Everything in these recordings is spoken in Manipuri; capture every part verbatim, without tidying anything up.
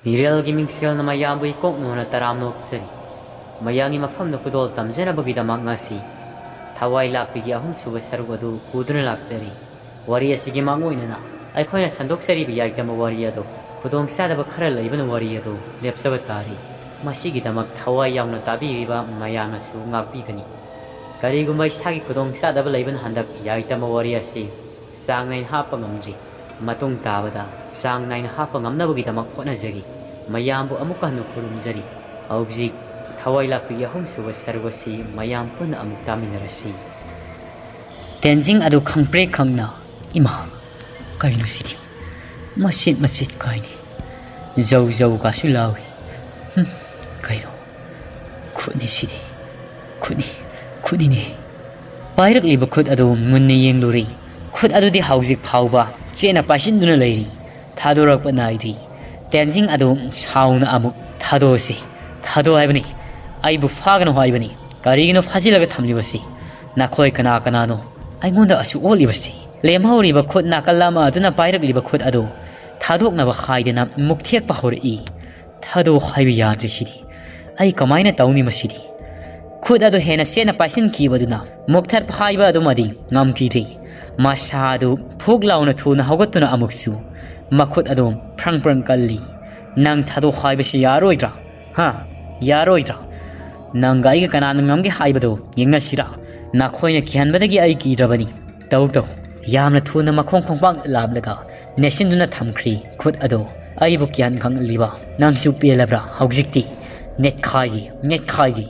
ꯃꯤꯔꯦꯜꯒꯤ ꯃꯤꯡꯁꯦꯜꯅ ꯃꯌꯥꯝꯕꯨ ꯏꯀꯣꯛ ꯅꯣꯟꯅ ꯇꯔꯥꯝꯅ ꯑꯣꯛꯆꯔꯤ꯫ ꯃꯌꯥꯝꯒꯤ ꯃꯐꯝꯗ ꯈꯨꯗꯣꯜ ꯇꯝꯖꯅꯕꯒꯤꯗꯃꯛ ꯉꯁꯤ ꯊꯋꯥꯏ ꯂꯥꯛꯄꯤꯒꯤ ꯑꯍꯨꯝꯁꯨꯕ ꯁꯔꯨꯛ ꯑꯗꯨ ꯄꯨꯗꯨꯅ ꯂꯥꯛꯆꯔꯤ꯫ ꯋꯥꯔꯤ ꯑꯁꯤꯒꯤ ꯃꯥꯡꯑꯣꯏꯅꯅ ꯑꯩꯈꯣꯏꯅ ꯁꯟꯗꯣꯛꯆꯔꯤꯕ ꯌꯥꯏꯇꯝꯕ ꯋꯥꯔꯤ ꯑꯗꯨ ꯈꯨꯗꯣꯡꯆꯥꯗꯕ ꯈꯔ ꯂꯩꯕꯅ ꯋꯥꯔꯤ ꯑꯗꯨ ꯂꯦꯞꯆꯕ ꯇꯥꯔꯤ꯫ ꯃꯁꯤꯒꯤꯗꯃꯛ ꯊꯋꯥꯏ ꯌꯥꯎꯅ ꯇꯥꯕꯤꯔꯤꯕ ꯃꯌꯥꯝꯅꯁꯨ ꯉꯥꯛꯄꯤꯒꯅꯤ꯫ ꯀꯔꯤꯒꯨꯝꯕ ꯏꯁꯥꯒꯤ ꯈꯨꯗꯣꯡꯆꯥꯗꯕ ꯂꯩꯕꯅ ꯍꯟꯗꯛ ꯌꯥꯏꯇꯝꯕ ꯋꯥꯔꯤ ꯑꯁꯤ ꯆꯥꯡ ꯅꯥꯏꯅ ꯍꯥꯞꯄ ꯉꯝꯗ꯭ꯔꯤ꯫ ꯃꯇꯨꯡ ꯇꯥꯕꯗ ꯆꯥꯡ ꯅꯥꯏꯅ ꯍꯥꯞꯄ ꯉꯝꯅꯕꯒꯤꯗꯃꯛ ꯍꯣꯠꯅꯖꯔꯤ꯫ ꯃꯌꯥꯝꯕꯨ ꯑꯃꯨꯛꯀ ꯍꯟꯅ ꯈꯨꯔꯨꯝꯖꯔꯤ꯫ ꯍꯧꯖꯤꯛ ꯊꯋꯥꯏ ꯂꯥꯛꯄꯤꯒꯤ ꯑꯍꯨꯝꯁꯨꯕ ꯁꯔꯨꯛ ꯑꯁꯤ ꯃꯌꯥꯝ ꯄꯨꯟꯅ ꯑꯃꯨꯛ ꯇꯥꯃꯤꯟꯅꯔꯁꯤ꯫ ꯇꯦꯟꯖꯤꯡ ꯑꯗꯨ ꯈꯪꯄ꯭ꯔꯦꯛ ꯈꯪꯅ, "ꯏꯃꯥ, ꯀꯩꯅꯣ ꯁꯤꯗꯤ? ꯃꯆꯤꯠ ꯃꯆꯤꯠ ꯀꯥꯏꯅꯤ꯫ ꯖꯧ ꯖꯧ ꯀꯥꯁꯨ ꯂꯥꯎꯏ꯫ ꯍꯨꯝ, ꯀꯩꯅꯣ? ꯈꯨꯠꯅꯤ ꯁꯤꯗꯤ꯫ ꯈꯨꯠꯅꯤ, ꯈꯨꯠꯅꯤꯅꯦ꯫" ꯄꯥꯏꯔꯛꯂꯤꯕ ꯈꯨꯠ ꯑꯗꯨ ꯃꯨꯟꯅ ꯌꯦꯡꯂꯨꯔꯤ꯫ ꯈꯨꯠ ꯑꯗꯨꯗꯤ ꯍꯧꯖꯤꯛ ꯐꯥꯎꯕ ꯆꯦꯠꯅ ꯄꯥꯏꯁꯤꯟꯗꯨꯅ ꯂꯩꯔꯤ꯫ ꯊꯥꯗꯣꯔꯛꯄ ꯅꯥꯏꯗ꯭ꯔꯤ꯫ ꯇꯦꯟꯖꯤꯡ ꯑꯗꯨ ꯁꯥꯎꯅ ꯑꯃꯨꯛ, "ꯊꯥꯗꯣꯛꯑꯁꯤ, ꯊꯥꯗꯣꯛ ꯍꯥꯏꯕꯅꯤ꯫ ꯑꯩꯕꯨ ꯐꯥꯒꯅꯨ ꯍꯥꯏꯕꯅꯤ꯫ ꯀꯔꯤꯒꯤꯅꯣ ꯐꯥꯖꯤꯜꯂꯒ ꯊꯝꯂꯤꯕꯁꯤ? ꯅꯈꯣꯏ ꯀꯅꯥ ꯀꯅꯥꯅꯣ ꯑꯩꯉꯣꯟꯗ ꯑꯁꯨꯛ ꯑꯣꯠꯂꯤꯕꯁꯤ?" ꯂꯦꯝꯍꯧꯔꯤꯕ ꯈꯨꯠ ꯅꯥꯀꯜ ꯑꯃ ꯑꯗꯨꯅ ꯄꯥꯏꯔꯛꯂꯤꯕ ꯈꯨꯠ ꯑꯗꯨ ꯊꯥꯗꯣꯛꯅꯕ ꯍꯥꯏꯗꯅ ꯃꯨꯛ ꯊꯦꯛꯄ ꯍꯧꯔꯛꯏ꯫ "ꯊꯥꯗꯣꯛ ꯍꯥꯏꯕ ꯌꯥꯗ꯭ꯔꯦ ꯁꯤꯗꯤ꯫ ꯑꯩ ꯀꯃꯥꯏꯅ ꯇꯧꯅꯤ ꯃꯁꯤꯗꯤ?" ꯈꯨꯠ ꯑꯗꯨ ꯍꯦꯟꯅ ꯆꯦꯠꯅ ꯄꯥꯏꯁꯤꯟꯈꯤꯕꯗꯨꯅ ꯃꯨꯛꯊꯠꯄ ꯍꯥꯏꯕ ꯑꯗꯨꯃꯗꯤ ꯉꯝꯈꯤꯗ꯭ꯔꯦ꯫ ꯃꯁꯥ ꯑꯗꯨ ꯐꯨꯛ ꯂꯥꯎꯅ ꯊꯨꯅ ꯍꯧꯒꯠꯇꯨꯅ ꯑꯃꯨꯛꯁꯨ ꯃꯈꯨꯠ ꯑꯗꯨ ꯐ꯭ꯔꯪ ꯐ꯭ꯔꯪ ꯀꯜꯂꯤ꯫ "ꯅꯪ ꯊꯥꯗꯣꯛ ꯍꯥꯏꯕꯁꯤ ꯌꯥꯔꯣꯏꯗ꯭ꯔꯥ? ꯍꯥ? ꯌꯥꯔꯣꯏꯗ꯭ꯔꯥ? ꯅꯪꯒ ꯑꯩꯒ ꯀꯅꯥꯅ ꯉꯝꯒꯦ ꯍꯥꯏꯕꯗꯣ ꯌꯦꯡꯅꯁꯤꯔꯥ? ꯅꯈꯣꯏꯅ ꯀꯤꯍꯟꯕꯗꯒꯤ ꯑꯩ ꯀꯤꯗ꯭ꯔꯕꯅꯤ꯫ ꯇꯧ ꯇꯧ꯫ ꯌꯥꯝꯅ ꯊꯨꯅ ꯃꯈꯣꯡ ꯈꯣꯡꯄꯥꯛ ꯂꯥꯝꯂꯒ ꯅꯦꯠꯁꯤꯟꯗꯨꯅ ꯊꯝꯈ꯭ꯔꯤ ꯈꯨꯠ ꯑꯗꯣ꯫ "ꯑꯩꯕꯨ ꯀꯤꯍꯟ ꯈꯪꯍꯜꯂꯤꯕ ꯅꯪꯁꯨ ꯄꯦꯜꯂꯕ꯭ꯔꯥ ꯍꯧꯖꯤꯛꯇꯤ? ꯅꯦꯠꯈꯥꯏꯒꯦ, ꯅꯦꯠꯈꯥꯏꯒꯦ꯫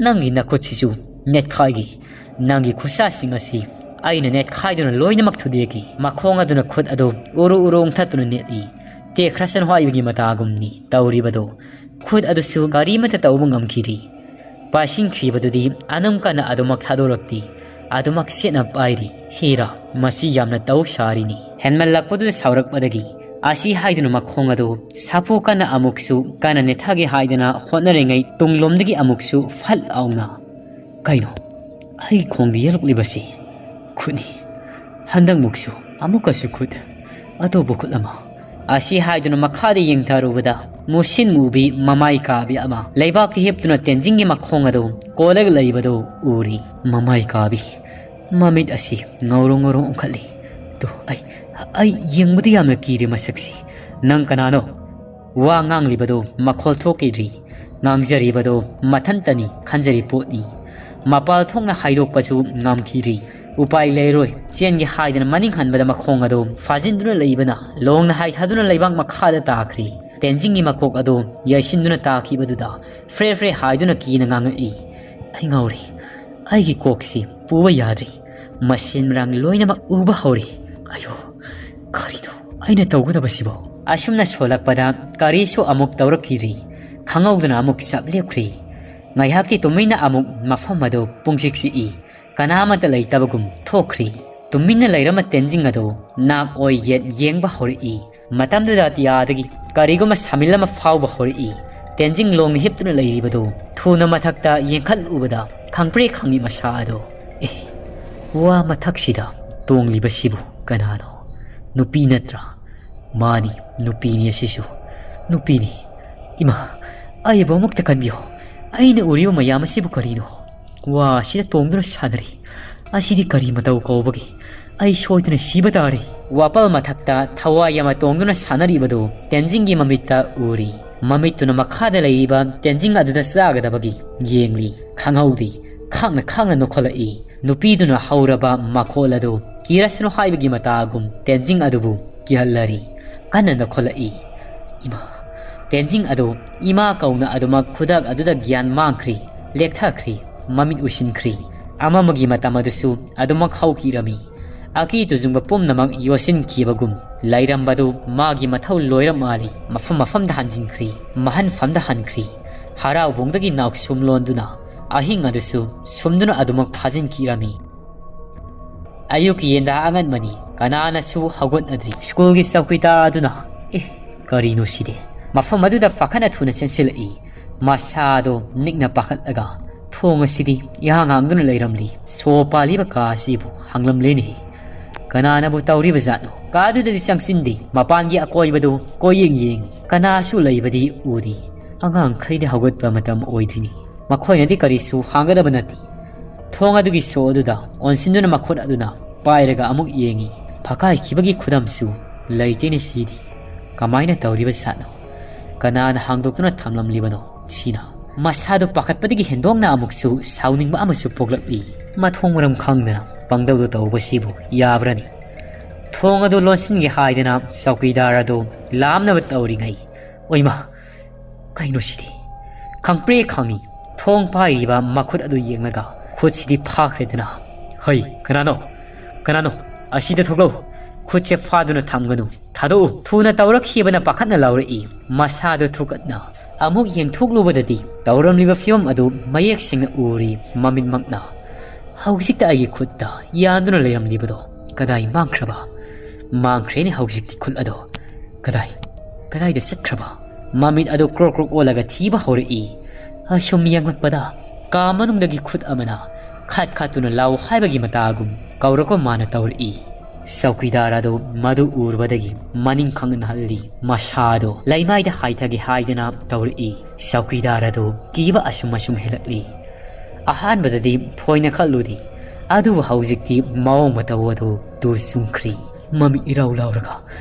ꯅꯪꯒꯤ ꯅꯈꯨꯠꯁꯤꯁꯨ ꯅꯦꯠꯈꯥꯏꯒꯦ꯫ ꯅꯪꯒꯤ ꯈꯨꯠꯁꯥꯁꯤꯡ ꯑꯁꯤ ꯑꯩꯅ ꯅꯦꯠꯈꯥꯏꯗꯨꯅ ꯂꯣꯏꯅꯃꯛ ꯊꯨꯗꯦꯛꯀꯦ꯫" ꯃꯈꯣꯡ ꯑꯗꯨꯅ ꯈꯨꯠ ꯑꯗꯨ ꯎꯔꯨ ꯎꯔꯨ ꯎꯪꯊꯠꯇꯨꯅ ꯅꯦꯠꯂꯤ꯫ ꯇꯦꯛꯈ꯭ꯔꯁꯅꯨ ꯍꯥꯏꯕꯒꯤ ꯃꯇꯥꯒꯨꯝꯅꯤ ꯇꯧꯔꯤꯕꯗꯣ꯫ ꯈꯨꯠ ꯑꯗꯨꯁꯨ ꯀꯔꯤꯃꯠꯇ ꯇꯧꯕ ꯉꯝꯈꯤꯗ꯭ꯔꯤ꯫ ꯄꯥꯏꯁꯤꯟꯈ꯭ꯔꯤꯕꯗꯨꯗꯤ ꯑꯗꯨꯝ ꯀꯟꯅ ꯑꯗꯨꯃꯛ ꯊꯥꯗꯣꯔꯛꯇꯦ꯫ ꯑꯗꯨꯃꯛ ꯁꯦꯠꯅ ꯄꯥꯏꯔꯤ꯫ ꯍꯦꯔꯥ, ꯃꯁꯤ ꯌꯥꯝꯅ ꯇꯧ ꯁꯥꯔꯤꯅꯤ꯫ ꯍꯦꯟꯃꯜꯂꯛꯄꯗꯨꯗ ꯁꯥꯎꯔꯛꯄꯗꯒꯤ ꯑꯁꯤ ꯍꯥꯏꯗꯨꯅ ꯃꯈꯣꯡ ꯑꯗꯨ ꯁꯥꯐꯨ ꯀꯟꯅ ꯑꯃꯨꯛꯁꯨ ꯀꯟꯅ ꯅꯦꯠꯊꯒꯦ ꯍꯥꯏꯗꯅ ꯍꯣꯠꯅꯔꯤꯉꯩ ꯇꯨꯡꯂꯣꯝꯗꯒꯤ ꯑꯃꯨꯛꯁꯨ ꯐꯠ ꯂꯥꯎꯅ, "ꯀꯩꯅꯣ? ꯑꯩꯒꯤ ꯈꯣꯡꯗ ꯌꯦꯛꯂꯛꯂꯤꯕꯁꯤ ꯈꯨꯠꯅꯤ꯫ ꯍꯟꯗꯛꯃꯨꯛꯁꯨ ꯑꯃꯨꯛꯀꯁꯨ ꯈꯨꯠ, ꯑꯇꯣꯞꯄ ꯈꯨꯠ ꯑꯃ ꯑꯁꯤ ꯍꯥꯏꯗꯨꯅ ꯃꯈꯥꯗ ꯌꯦꯡꯊꯔꯨꯕꯗ ꯃꯨꯁꯤꯟ ꯃꯨꯕꯤ ꯃꯃꯥꯏ ꯀꯥꯕꯤ ꯑꯃ ꯂꯩꯕꯥꯛꯇ ꯍꯤꯞꯇꯨꯅ ꯇꯦꯟꯖꯤꯡꯒꯤ ꯃꯈꯣꯡ ꯑꯗꯨ ꯀꯣꯜꯂꯒ ꯂꯩꯕꯗꯨ ꯎꯔꯤ꯫ ꯃꯃꯥꯏ ꯀꯥꯕꯤ, ꯃꯃꯤꯠ ꯑꯁꯤ ꯉꯧꯔꯣ ꯉꯧꯔꯣ ꯑꯣꯟꯈꯠꯂꯤ꯫ ꯇꯨ, ꯑꯩ, ꯑꯩ ꯌꯦꯡꯕꯗ ꯌꯥꯝꯅ ꯀꯤꯔꯤ ꯃꯁꯛꯁꯤ꯫ ꯅꯪ ꯀꯅꯥꯅꯣ? ꯋꯥ ꯉꯥꯡꯂꯤꯕꯗꯨ ꯃꯈꯣꯜ ꯊꯣꯛꯈꯤꯗ꯭ꯔꯤ꯫ ꯉꯥꯡꯖꯔꯤꯕꯗꯨ ꯃꯊꯟꯇꯅꯤ ꯈꯟꯖꯔꯤ ꯄꯣꯠꯅꯤ꯫ ꯃꯄꯥꯜ ꯊꯣꯛꯅ ꯍꯥꯏꯗꯣꯛꯄꯁꯨ ꯉꯝꯈꯤꯗ꯭ꯔꯤ꯫ ꯎꯄꯥꯏ ꯂꯩꯔꯣꯏ, ꯆꯦꯟꯒꯦ ꯍꯥꯏꯗꯅ ꯃꯅꯤꯡ ꯍꯟꯕꯗ ꯃꯈꯣꯡ ꯑꯗꯨ ꯐꯥꯖꯤꯟꯗꯨꯅ ꯂꯩꯕꯅ ꯂꯣꯡꯅ ꯍꯥꯏꯊꯗꯨꯅ ꯂꯩꯕꯥꯛ ꯃꯈꯥꯗ ꯇꯥꯈ꯭ꯔꯤ꯫ ꯇꯦꯟꯖꯤꯡꯒꯤ ꯃꯀꯣꯛ ꯑꯗꯨ ꯌꯩꯁꯤꯟꯗꯨꯅ ꯇꯥꯈꯤꯕꯗꯨꯗ ꯐ꯭ꯔꯦ ꯐ꯭ꯔꯦ ꯍꯥꯏꯗꯨꯅ ꯀꯤꯅ ꯉꯥꯡꯉꯛꯏ꯫ ꯑꯩ ꯉꯥꯎꯔꯦ꯫ ꯑꯩꯒꯤ ꯀꯣꯛꯁꯤ ꯄꯨꯕ ꯌꯥꯗ꯭ꯔꯦ꯫ ꯃꯁꯤꯟ ꯃꯔꯥꯡ ꯂꯣꯏꯅꯃꯛ ꯎꯕ ꯍꯧꯔꯦ꯫ ꯑꯌꯣ, ꯀꯔꯤꯅꯣ ꯑꯩꯅ ꯇꯧꯒꯗꯕꯁꯤꯕꯣ? ꯑꯁꯨꯝꯅ ꯁꯣꯜꯂꯛꯄꯗ ꯀꯔꯤꯁꯨ ꯑꯃꯨꯛ ꯇꯧꯔꯛꯈꯤꯗ꯭ꯔꯤ꯫ ꯈꯪꯍꯧꯗꯅ ꯑꯃꯨꯛ ꯆꯞ ꯂꯦꯞꯈ꯭ꯔꯤ꯫ ꯉꯥꯏꯍꯥꯛꯀꯤ ꯇꯨꯃꯤꯟꯅ ꯑꯃꯨꯛ ꯃꯐꯝ ꯑꯗꯨ ꯄꯨꯡꯆꯤꯛ ꯆꯤꯛꯏ꯫ ꯀꯅꯥ ꯑꯃꯠꯇ ꯂꯩꯇꯕꯒꯨꯝ ꯊꯣꯛꯈ꯭ꯔꯤ꯫ ꯇꯨꯃꯤꯟꯅ ꯂꯩꯔꯝꯕ ꯇꯦꯟꯖꯤꯡ ꯑꯗꯨ ꯅꯥꯛ ꯑꯣꯏ ꯌꯦꯠ ꯌꯦꯡꯕ ꯍꯧꯔꯛꯏ꯫ ꯃꯇꯝꯗꯨꯗ ꯑꯇꯤꯌꯥꯗꯒꯤ ꯀꯔꯤꯒꯨꯝꯕ ꯁꯥꯃꯤꯜ ꯑꯃ ꯐꯥꯎꯕ ꯍꯧꯔꯛꯏ꯫ ꯇꯦꯟꯖꯤꯡ ꯂꯣꯡꯅ ꯍꯤꯞꯇꯨꯅ ꯂꯩꯔꯤꯕꯗꯨ ꯊꯨꯅ ꯃꯊꯛꯇ ꯌꯦꯡꯈꯠꯂꯨꯕꯗ ꯈꯪꯄ꯭ꯔꯦꯛ ꯈꯪꯉꯤ ꯃꯁꯥ ꯑꯗꯨ꯫ ꯑꯦ, ꯋꯥ ꯃꯊꯛꯁꯤꯗ ꯇꯣꯡꯂꯤꯕꯁꯤꯕꯨ ꯀꯅꯥꯅꯣ? ꯅꯨꯄꯤ ꯅꯠꯇ꯭ꯔꯥ? ꯃꯥꯅꯤ, ꯅꯨꯄꯤꯅꯤ ꯑꯁꯤꯁꯨ꯫ ꯅꯨꯄꯤꯅꯤ꯫ ꯏꯃꯥ, ꯑꯩꯕꯨ ꯑꯃꯨꯛꯇ ꯀꯟꯕꯤꯌꯨ꯫ ꯑꯩꯅ ꯎꯔꯤꯕ ꯃꯌꯥꯝ ꯑꯁꯤꯕꯨ ꯀꯔꯤꯅꯣ? ꯋꯥ ꯑꯁꯤꯗ ꯇꯣꯡꯗꯨꯅ ꯁꯥꯟꯅꯔꯤ꯫ ꯑꯁꯤꯗꯤ ꯀꯔꯤ ꯃꯇꯧ ꯀꯧꯕꯒꯦ? ꯑꯩ ꯁꯣꯏꯗꯅ ꯁꯤꯕ ꯇꯥꯔꯦ꯫ ꯋꯥꯄꯜ ꯃꯊꯛꯇ ꯊꯋꯥꯏ ꯑꯃ ꯇꯣꯡꯗꯨꯅ ꯁꯥꯟꯅꯔꯤꯕꯗꯨ ꯇꯦꯟꯖꯤꯡꯒꯤ ꯃꯃꯤꯠꯇ ꯎꯔꯤ꯫ ꯃꯃꯤꯠꯇꯨꯅ ꯃꯈꯥꯗ ꯂꯩꯔꯤꯕ ꯇꯦꯟꯖꯤꯡ ꯑꯗꯨꯗ ꯆꯥꯒꯗꯕꯒꯤ ꯌꯦꯡꯂꯤ꯫ ꯈꯪꯍꯧꯗꯦ꯫ ꯈꯥꯡꯅ ꯈꯥꯡꯅ ꯅꯣꯛꯈꯠꯂꯛꯏ꯫ ꯅꯨꯄꯤꯗꯨꯅ ꯍꯧꯔꯕ ꯃꯈꯣꯜ ꯑꯗꯨ ꯀꯤꯔꯁꯅꯨ ꯍꯥꯏꯕꯒꯤ ꯃꯇꯥꯒꯨꯝ ꯇꯦꯟꯖꯤꯡ ꯑꯗꯨꯕꯨ ꯀꯤꯍꯜꯂꯔꯤ꯫ ꯀꯟꯅ ꯅꯣꯛꯈꯠꯂꯛꯏ꯫ ꯏꯃꯥ! ꯇꯦꯟꯖꯤꯡ ꯑꯗꯨ ꯏꯃꯥ ꯀꯧꯅ ꯑꯗꯨꯃꯛ ꯈꯨꯗꯛ ꯑꯗꯨꯗ ꯒ꯭ꯌꯥꯟ ꯃꯥꯡꯈ꯭ꯔꯤ, ꯂꯦꯛꯊꯈ꯭ꯔꯤ, ꯃꯃꯤꯠ ꯎꯏꯁꯤꯟꯈ꯭ꯔꯤ꯫ ꯑꯃꯃꯒꯤ ꯃꯇꯝ ꯑꯗꯨꯁꯨ ꯑꯗꯨꯃꯛ ꯍꯧꯈꯤꯔꯝꯃꯤ꯫ ꯑꯀꯤ ꯇꯨꯖꯨꯡꯕ ꯄꯨꯝꯅꯃꯛ ꯌꯣꯠꯁꯤꯟꯈꯤꯕꯒꯨꯝ ꯂꯩꯔꯝꯕꯗꯨ ꯃꯥꯒꯤ ꯃꯊꯧ ꯂꯣꯏꯔ ꯃꯥꯜꯂꯤ꯫ ꯃꯐꯝ ꯃꯐꯝꯗ ꯍꯟꯖꯤꯟꯈ꯭ꯔꯤ, ꯃꯍꯟꯐꯝꯗ ꯍꯟꯈ꯭ꯔꯤ꯫ ꯍꯔꯥꯎꯕꯣꯡꯗꯒꯤ ꯅꯥꯎꯁꯨꯝ ꯂꯣꯟꯗꯨꯅ ꯑꯍꯤꯡ ꯑꯗꯨꯁꯨ ꯁꯨꯝꯗꯨꯅ ꯑꯗꯨꯃꯛ ꯐꯥꯖꯤꯟꯈꯤꯔꯝꯃꯤ꯫ ꯑꯌꯨꯛꯀꯤ ꯌꯦꯟꯗꯥ ꯑꯉꯟꯕꯅꯤ, ꯀꯅꯥꯅꯁꯨ ꯍꯧꯒꯠꯅꯗ꯭ꯔꯤ꯫ ꯁ꯭ꯀꯨꯜꯒꯤ ꯆꯧꯀꯤꯗꯥꯔ ꯑꯗꯨꯅ, "ꯑꯦ, ꯀꯔꯤꯅꯣ ꯁꯤꯗꯤ?" ꯃꯐꯝ ꯑꯗꯨꯗ ꯐꯥꯈꯠꯅ ꯊꯨꯅ ꯆꯦꯟꯁꯤꯜꯂꯛꯏ꯫ ꯃꯁꯥꯗꯣ ꯅꯤꯛꯅ ꯄꯥꯈꯠꯂꯒ ꯊꯣꯡ ꯑꯁꯤꯗꯤ ꯏꯍꯥꯡ ꯍꯥꯡꯗꯨꯅ ꯂꯩꯔꯝꯂꯤ꯫ ꯁꯣ ꯄꯥꯜꯂꯤꯕ ꯀꯥ ꯑꯁꯤꯕꯨ ꯍꯥꯡꯂꯝꯂꯦꯅꯦꯍꯦ꯫ ꯀꯅꯥꯅꯕꯨ ꯇꯧꯔꯤꯕ ꯖꯥꯠꯅꯣ? ꯀꯥꯗꯨꯗꯗꯤ ꯆꯪꯁꯤꯟꯗꯦ꯫ ꯃꯄꯥꯟꯒꯤ ꯑꯀꯣꯏꯕꯗꯨ ꯀꯣꯏꯌꯦꯡ ꯌꯦꯡ, ꯀꯅꯥꯁꯨ ꯂꯩꯕꯗꯤ ꯎꯗꯦ꯫ ꯑꯉꯥꯡꯈꯩꯗꯤ ꯍꯧꯒꯠꯄ ꯃꯇꯝ ꯑꯣꯏꯗ꯭ꯔꯤꯅꯤ꯫ ꯃꯈꯣꯏꯅꯗꯤ ꯀꯔꯤꯁꯨ ꯍꯥꯡꯒꯗꯕ ꯅꯠꯇꯦ꯫ ꯊꯣꯡ ꯑꯗꯨꯒꯤ ꯁꯣ ꯑꯗꯨꯗ ꯑꯣꯟꯁꯤꯟꯗꯨꯅ ꯃꯈꯨꯠ ꯑꯗꯨꯅ ꯄꯥꯏꯔꯒ ꯑꯃꯨꯛ ꯌꯦꯡꯉꯤ꯫ ꯐꯀꯥꯏꯈꯤꯕꯒꯤ ꯈꯨꯗꯝꯁꯨ ꯂꯩꯇꯦꯅꯦ ꯁꯤꯗꯤ꯫ ꯀꯃꯥꯏꯅ ꯇꯧꯔꯤꯕ ꯖꯥꯠꯅꯣ? ꯀꯅꯥꯅ ꯍꯥꯡꯗꯣꯛꯇꯨꯅ ꯊꯝꯂꯝꯂꯤꯕꯅꯣ? ꯁꯤꯅ ꯃꯁꯥꯗꯨ ꯄꯥꯈꯠꯄꯗꯒꯤ ꯍꯦꯟꯗꯣꯛꯅ ꯑꯃꯨꯛꯁꯨ ꯁꯥꯎꯅꯤꯡꯕ ꯑꯃꯁꯨ ꯄꯣꯛꯂꯛꯏ꯫ ꯃꯊꯣꯡ ꯃꯔꯝ ꯈꯪꯗꯅ ꯄꯪꯗꯧꯗꯨ ꯇꯧꯕꯁꯤꯕꯨ ꯌꯥꯕ꯭ꯔꯅꯤ? ꯊꯣꯡ ꯑꯗꯨ ꯂꯣꯟꯁꯤꯟꯒꯦ ꯍꯥꯏꯗꯅ ꯆꯧꯀꯤꯗꯥꯔ ꯑꯗꯨ ꯂꯥꯝꯅꯕ ꯇꯧꯔꯤꯉꯩ, ꯑꯣꯏꯃ, ꯀꯩꯅꯣ ꯁꯤꯗꯤ? ꯈꯪꯄ꯭ꯔꯦ ꯈꯪꯉꯤ꯫ ꯊꯣꯡ ꯄꯥꯏꯔꯤꯕ ꯃꯈꯨꯠ ꯑꯗꯨ ꯌꯦꯡꯂꯒ, ꯈꯨꯠꯁꯤꯗꯤ ꯐꯥꯈ꯭ꯔꯦꯗꯅ꯫ "ꯍꯩ, ꯀꯅꯥꯅꯣ? ꯀꯅꯥꯅꯣ? ꯑꯁꯤꯗ ꯊꯣꯛꯂꯛꯎ꯫ ꯈꯨꯠꯁꯦ ꯐꯥꯗꯨꯅ ꯊꯝꯒꯅꯨ꯫ ꯊꯥꯗꯣꯛꯎ!" ꯊꯨꯅ ꯇꯧꯔꯛꯈꯤꯕꯅ ꯄꯥꯈꯠꯅ ꯂꯥꯎꯔꯛꯏ꯫ ꯃꯁꯥꯗꯨ ꯊꯨꯒꯠꯅ ꯑꯃꯨꯛ ꯌꯦꯡꯊꯣꯛꯂꯨꯕꯗꯗꯤ ꯇꯧꯔꯝꯂꯤꯕ ꯐꯤꯕꯝ ꯑꯗꯨ ꯃꯌꯦꯛ ꯁꯦꯡꯅ ꯎꯔꯤ ꯃꯃꯤꯠꯃꯛꯅ꯫ ꯍꯧꯖꯤꯛꯇ ꯑꯩꯒꯤ ꯈꯨꯠꯇ ꯌꯥꯟꯗꯨꯅ ꯂꯩꯔꯝꯂꯤꯕꯗꯣ ꯀꯗꯥꯏ ꯃꯥꯡꯈ꯭ꯔꯕ? ꯃꯥꯡꯈ꯭ꯔꯦꯅꯦ ꯍꯧꯖꯤꯛꯇꯤ ꯈꯨꯠ ꯑꯗꯣ꯫ ꯀꯗꯥꯏ, ꯀꯗꯥꯏꯗ ꯆꯠꯈ꯭ꯔꯕ? ꯃꯃꯤꯠ ꯑꯗꯨ ꯀ꯭ꯔꯣꯛ ꯀ꯭ꯔꯣꯛ ꯑꯣꯜꯂꯒ ꯊꯤꯕ ꯍꯧꯔꯛꯏ꯫ ꯑꯁꯨꯝ ꯌꯦꯡꯂꯛꯄꯗ ꯀꯥ ꯃꯅꯨꯡꯗꯒꯤ ꯈꯨꯠ ꯑꯃꯅ ꯈꯠ ꯈꯠꯇꯨꯅ ꯂꯥꯎ ꯍꯥꯏꯕꯒꯤ ꯃꯇꯥꯒꯨꯝ ꯀꯧꯔꯛꯄ ꯃꯥꯅ ꯇꯧꯔꯛꯏ꯫ ꯆꯧꯀꯤꯗꯥꯔ ꯑꯗꯨ ꯃꯗꯨ ꯎꯔꯨꯕꯗꯒꯤ ꯃꯅꯤꯡ ꯈꯪꯅ ꯍꯜꯂꯤ꯫ ꯃꯁꯥꯗꯣ ꯂꯩꯃꯥꯏꯗ ꯍꯥꯏꯊꯒꯦ ꯍꯥꯏꯗꯨꯅ ꯇꯧꯔꯛꯏ꯫ ꯆꯧꯀꯤꯗꯥꯔ ꯑꯗꯨ ꯀꯤꯕ ꯑꯁꯨꯝ ꯑꯁꯨꯝ ꯍꯦꯜꯂꯛꯂꯤ꯫ ꯑꯍꯥꯟꯕꯗꯗꯤ ꯊꯣꯏꯅ ꯈꯜꯂꯨꯗꯦ, ꯑꯗꯨꯕꯨ ꯍꯧꯖꯤꯛꯇꯤ ꯃꯑꯣꯡ ꯃꯇꯧ ꯑꯗꯨ ꯇꯨ ꯆꯨꯝꯈ꯭ꯔꯤ꯫ ꯃꯃꯤꯠ ꯏꯔꯥꯎ ꯂꯥꯎꯔꯒ